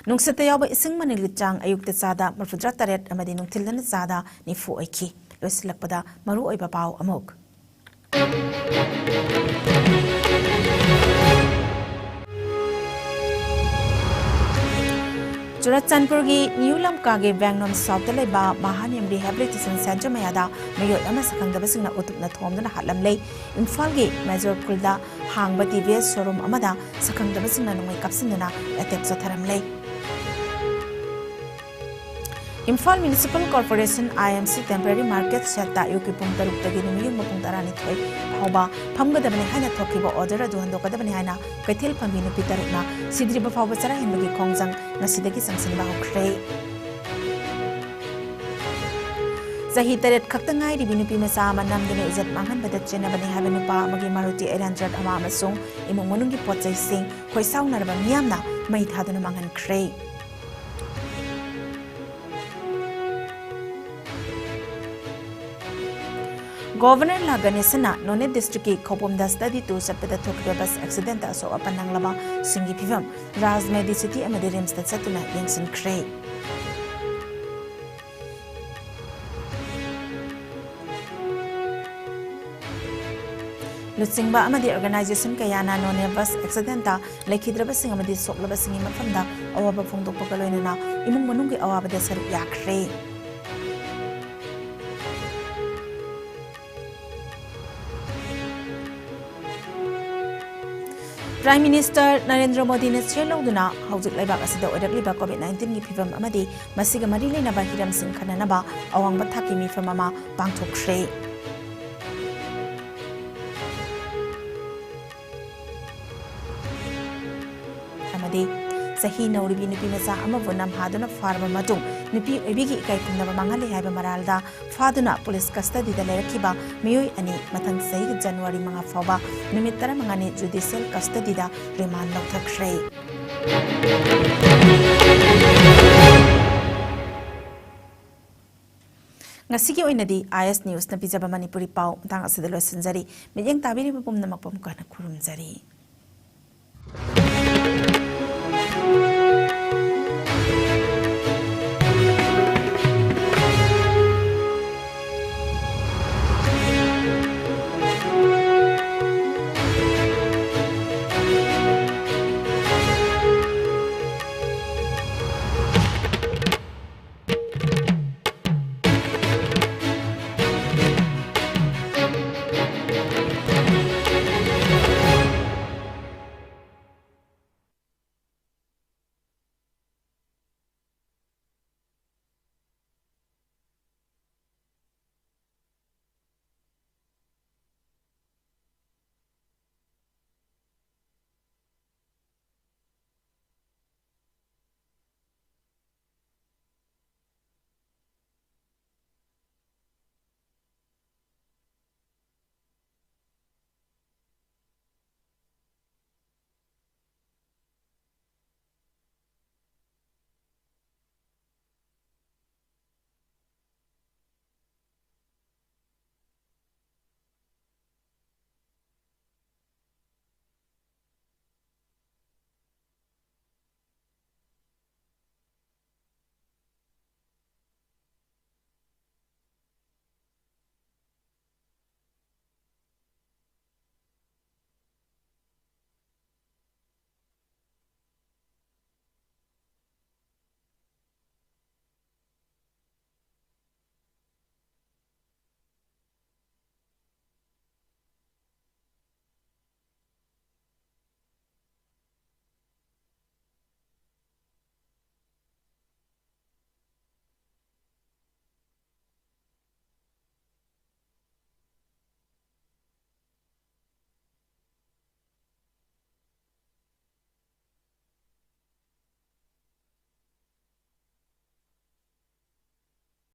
ꯅꯨꯡꯁꯤꯠꯇ ꯌꯥꯎꯕ ꯏꯁꯤꯡ ꯃꯅꯤꯜꯒꯤ ꯆꯥꯡ ꯑꯌꯨꯛꯇ ꯆꯥꯗ ꯃꯔꯤꯐꯨꯇꯔꯥ ꯇꯔꯦꯠ ꯑꯃꯗꯤ ꯅꯨꯡꯊꯤꯜꯗꯅ ꯆꯥꯗ ꯅꯤꯐꯨ ꯑꯣꯏꯈꯤ꯫ ꯂꯣꯏꯁꯤꯜꯂꯛꯄꯗ ꯃꯔꯨꯑꯣꯏꯕ ꯄꯥꯎ ꯑꯃꯨꯛ꯫ ꯆꯨꯔꯆꯥꯟꯄꯨꯔꯒꯤ ꯅ꯭ꯌꯨ ꯂꯝꯀꯥꯒꯤ ꯕꯦꯡꯅꯣꯝ ꯁꯥꯎꯠꯇ ꯂꯩꯕ ꯃꯍꯥꯅꯤꯌꯝ ꯔꯤꯍꯦꯕꯤꯂꯤꯇꯦꯁꯟ ꯁꯦꯟꯇꯔ ꯃꯌꯥꯗ ꯃꯤꯑꯣꯏ ꯑꯃ ꯁꯛꯈꯪꯗꯕꯁꯤꯡꯅ ꯎꯇꯨꯞꯅ ꯊꯣꯝꯗꯨꯅ ꯍꯥꯠꯂꯝꯂꯦ꯫ ꯏꯝꯐꯥꯜꯒꯤ ꯃꯦꯖꯣꯔ ꯈꯨꯜꯗ ꯍꯥꯡꯕ ꯇꯤ ꯚꯤ ꯑꯦꯁ ꯁꯣꯔꯨꯝ ꯑꯃꯗ ꯁꯛꯈꯪꯗꯕꯁꯤꯡꯅ ꯅꯣꯡꯃꯩ ꯀꯥꯞꯁꯤꯟꯗꯨꯅ ꯑꯦꯇꯦꯛ ꯆꯠꯊꯔꯝꯂꯦ꯫ ꯏꯝꯐꯥꯜ ꯃ꯭ꯌꯨꯅꯤꯁꯤꯄꯥꯜ ꯀꯣꯔꯄꯣꯔꯦꯁꯟ, ꯑꯥꯏ ꯑꯦꯝ ꯁꯤ, ꯇꯦꯝꯄꯔꯦꯔꯤ ꯃꯥꯔꯀꯦꯠ ꯁꯦꯠꯇ ꯑꯌꯨꯛꯀꯤ ꯄꯨꯡ ꯇꯔꯨꯛꯇꯒꯤ ꯅꯨꯃꯤꯠꯌꯨꯡꯕ ꯄꯨꯡ ꯇꯔꯥꯅꯤꯊꯣꯏ ꯐꯥꯎꯕ ꯐꯝꯒꯗꯕꯅꯤ ꯍꯥꯏꯅ ꯊꯣꯛꯈꯤꯕ ꯑꯣꯔꯗꯔ ꯑꯗꯨ ꯍꯟꯗꯣꯛꯀꯗꯕꯅꯤ ꯍꯥꯏꯅ ꯀꯩꯊꯦꯜ ꯐꯝꯕꯤ ꯅꯨꯄꯤ ꯇꯔꯨꯛꯅ ꯁꯤꯗ꯭ꯔꯤꯕ ꯐꯥꯎꯕ ꯆꯔꯥ ꯍꯦꯟꯕꯒꯤ ꯈꯣꯡꯖꯪ ꯉꯁꯤꯗꯒꯤ ꯆꯪꯁꯤꯟꯕ ꯍꯧꯈ꯭ꯔꯦ꯫ ꯆꯍꯤ ꯇꯔꯦꯠ ꯈꯛꯇ ꯉꯥꯏꯔꯤꯕꯤ ꯅꯨꯄꯤ ꯃꯆꯥ ꯑꯃ ꯅꯝꯗꯨꯅ ꯏꯖꯠ ꯃꯥꯡꯍꯟꯕꯗ ꯆꯦꯟꯅꯕꯅꯤ ꯍꯥꯏꯕ ꯅꯨꯄꯥ ꯑꯃꯒꯤ ꯃꯥꯔꯨꯇꯤ ꯑꯦꯠ ꯍꯟꯗ꯭ꯔꯦꯠ ꯑꯃ ꯑꯃꯁꯨꯡ ꯏꯃꯨꯡ ꯃꯅꯨꯡꯒꯤ ꯄꯣꯠ ꯆꯩꯁꯤꯡ ꯈꯣꯏꯁꯥꯎꯅꯔꯕ ꯃꯤꯌꯥꯝꯅ ꯃꯩ ꯊꯥꯗꯨꯅ ꯃꯥꯡꯍꯟꯈ꯭ꯔꯦ꯫ ꯒꯣꯚꯔꯅꯔ ꯂꯥ ꯒꯅꯦꯁꯟꯅ ꯅꯣꯅꯦ ꯗꯤꯁꯇ꯭ꯔꯤꯛꯀꯤ ꯈꯧꯄꯨꯝꯗ ꯁ꯭ꯇꯗꯤ ꯇꯨꯔ ꯆꯠꯄꯗ ꯊꯣꯛꯈꯤꯕ ꯕꯁ ꯑꯦꯛꯁꯤꯗꯦꯟꯇ ꯑꯁꯣꯛ ꯑꯄꯟ ꯅꯪꯂꯕ ꯁꯤꯡꯒꯤ ꯐꯤꯕꯝ ꯔꯥꯖ ꯃꯦꯗꯤꯁꯤꯇꯤ ꯑꯃꯗꯤ ꯔꯤꯝꯁꯇ ꯆꯠꯇꯨꯅ ꯌꯦꯡꯁꯤꯟꯈ꯭ꯔꯦ꯫ ꯂꯨꯆꯤꯡꯕ ꯑꯃꯗꯤ ꯑꯣꯔꯒꯅꯥꯏꯖꯦꯁꯟ ꯀꯌꯥꯅ ꯅꯣꯅꯦ ꯕꯁ ꯑꯦꯛꯁꯤꯗꯦꯟꯇ ꯂꯩꯈꯤꯗ꯭ꯔꯕꯁꯤꯡ ꯑꯃꯗꯤ ꯁꯣꯛꯂꯕꯁꯤꯡꯒꯤ ꯃꯐꯝꯗ ꯑꯋꯥꯕ ꯐꯣꯡꯗꯣꯛꯄꯒ ꯂꯣꯏꯅꯅ ꯏꯃꯨꯡ ꯃꯅꯨꯡꯒꯤ ꯑꯋꯥꯕꯗ ꯁꯔꯨꯛ ꯌꯥꯈ꯭ꯔꯦ꯫ ꯄ꯭ꯔꯥꯏꯝ ꯃꯤꯅꯤꯁꯇꯔ ꯅꯔꯦꯟꯗ꯭ꯔ ꯃꯣꯗꯤꯅ ꯆꯦꯌꯔ ꯂꯧꯗꯨꯅ ꯍꯧꯖꯤꯛ ꯂꯩꯕꯥꯛ ꯑꯁꯤꯗ ꯑꯣꯏꯔꯛꯂꯤꯕ ꯀꯣꯚꯤꯗ ꯅꯥꯏꯟꯇꯤꯟꯒꯤ ꯐꯤꯚꯝ ꯑꯃꯗꯤ ꯃꯁꯤꯒ ꯃꯔꯤ ꯂꯩꯅꯕ ꯍꯤꯔꯝꯁꯤꯡ ꯈꯟꯅꯅꯕ ꯑꯋꯥꯡꯕ ꯊꯥꯛꯀꯤ ꯃꯤꯐꯝ ꯑꯃ ꯄꯥꯡꯊꯣꯛꯈ꯭ꯔꯦ꯫ ꯑꯃꯗꯤ ꯆꯍꯤ ꯅꯧꯔꯤꯕꯤ ꯅꯨꯄꯤ ꯃꯆꯥ ꯑꯃꯕꯨ ꯅꯝꯍꯥꯗꯨꯅ ꯐꯥꯔꯕ ꯃꯇꯨꯡ ꯅꯨꯄꯤ ꯑꯣꯏꯕꯤꯒꯤ ꯏꯀꯥꯏ ꯈꯨꯝꯅꯕ ꯃꯥꯡꯍꯜꯂꯦ ꯍꯥꯏꯕ ꯃꯔꯥꯜꯗ ꯐꯥꯗꯨꯅ ꯄꯨꯂꯤꯁ ꯀꯁꯇꯗꯤꯗ ꯂꯩꯔꯛꯈꯤꯕ ꯃꯤꯑꯣꯏ ꯑꯅꯤ ꯃꯊꯪ ꯆꯍꯤꯒꯤ ꯖꯅꯋꯥꯔꯤ ꯃꯉꯥ ꯐꯥꯎꯕ ꯅꯨꯃꯤꯠ ꯇꯔꯥꯃꯉꯥꯅꯤ ꯖꯨꯗꯤꯁꯤꯌꯦꯜ ꯀꯁꯇꯗꯤꯗ ꯔꯤꯃꯥꯟ ꯂꯧꯊꯈ꯭ꯔꯦ꯫ ꯉꯁꯤꯒꯤ ꯑꯣꯏꯅꯗꯤ ꯑꯥꯏ ꯑꯦꯁ ꯅ꯭ꯌꯨꯁꯅ ꯄꯤꯖꯕ ꯃꯅꯤꯄꯨꯔꯤ ꯄꯥꯎ ꯃꯇꯥꯡ ꯑꯁꯤꯗ ꯂꯣꯏꯁꯤꯟꯖꯔꯤ꯫ ꯃꯤꯠꯌꯦꯡ ꯇꯥꯕꯤꯔꯤꯕ ꯄꯨꯝꯅꯃꯛꯄꯨ ꯑꯃꯨꯛꯀ ꯍꯟꯅ ꯈꯨꯔꯨꯝꯖꯔꯤ꯫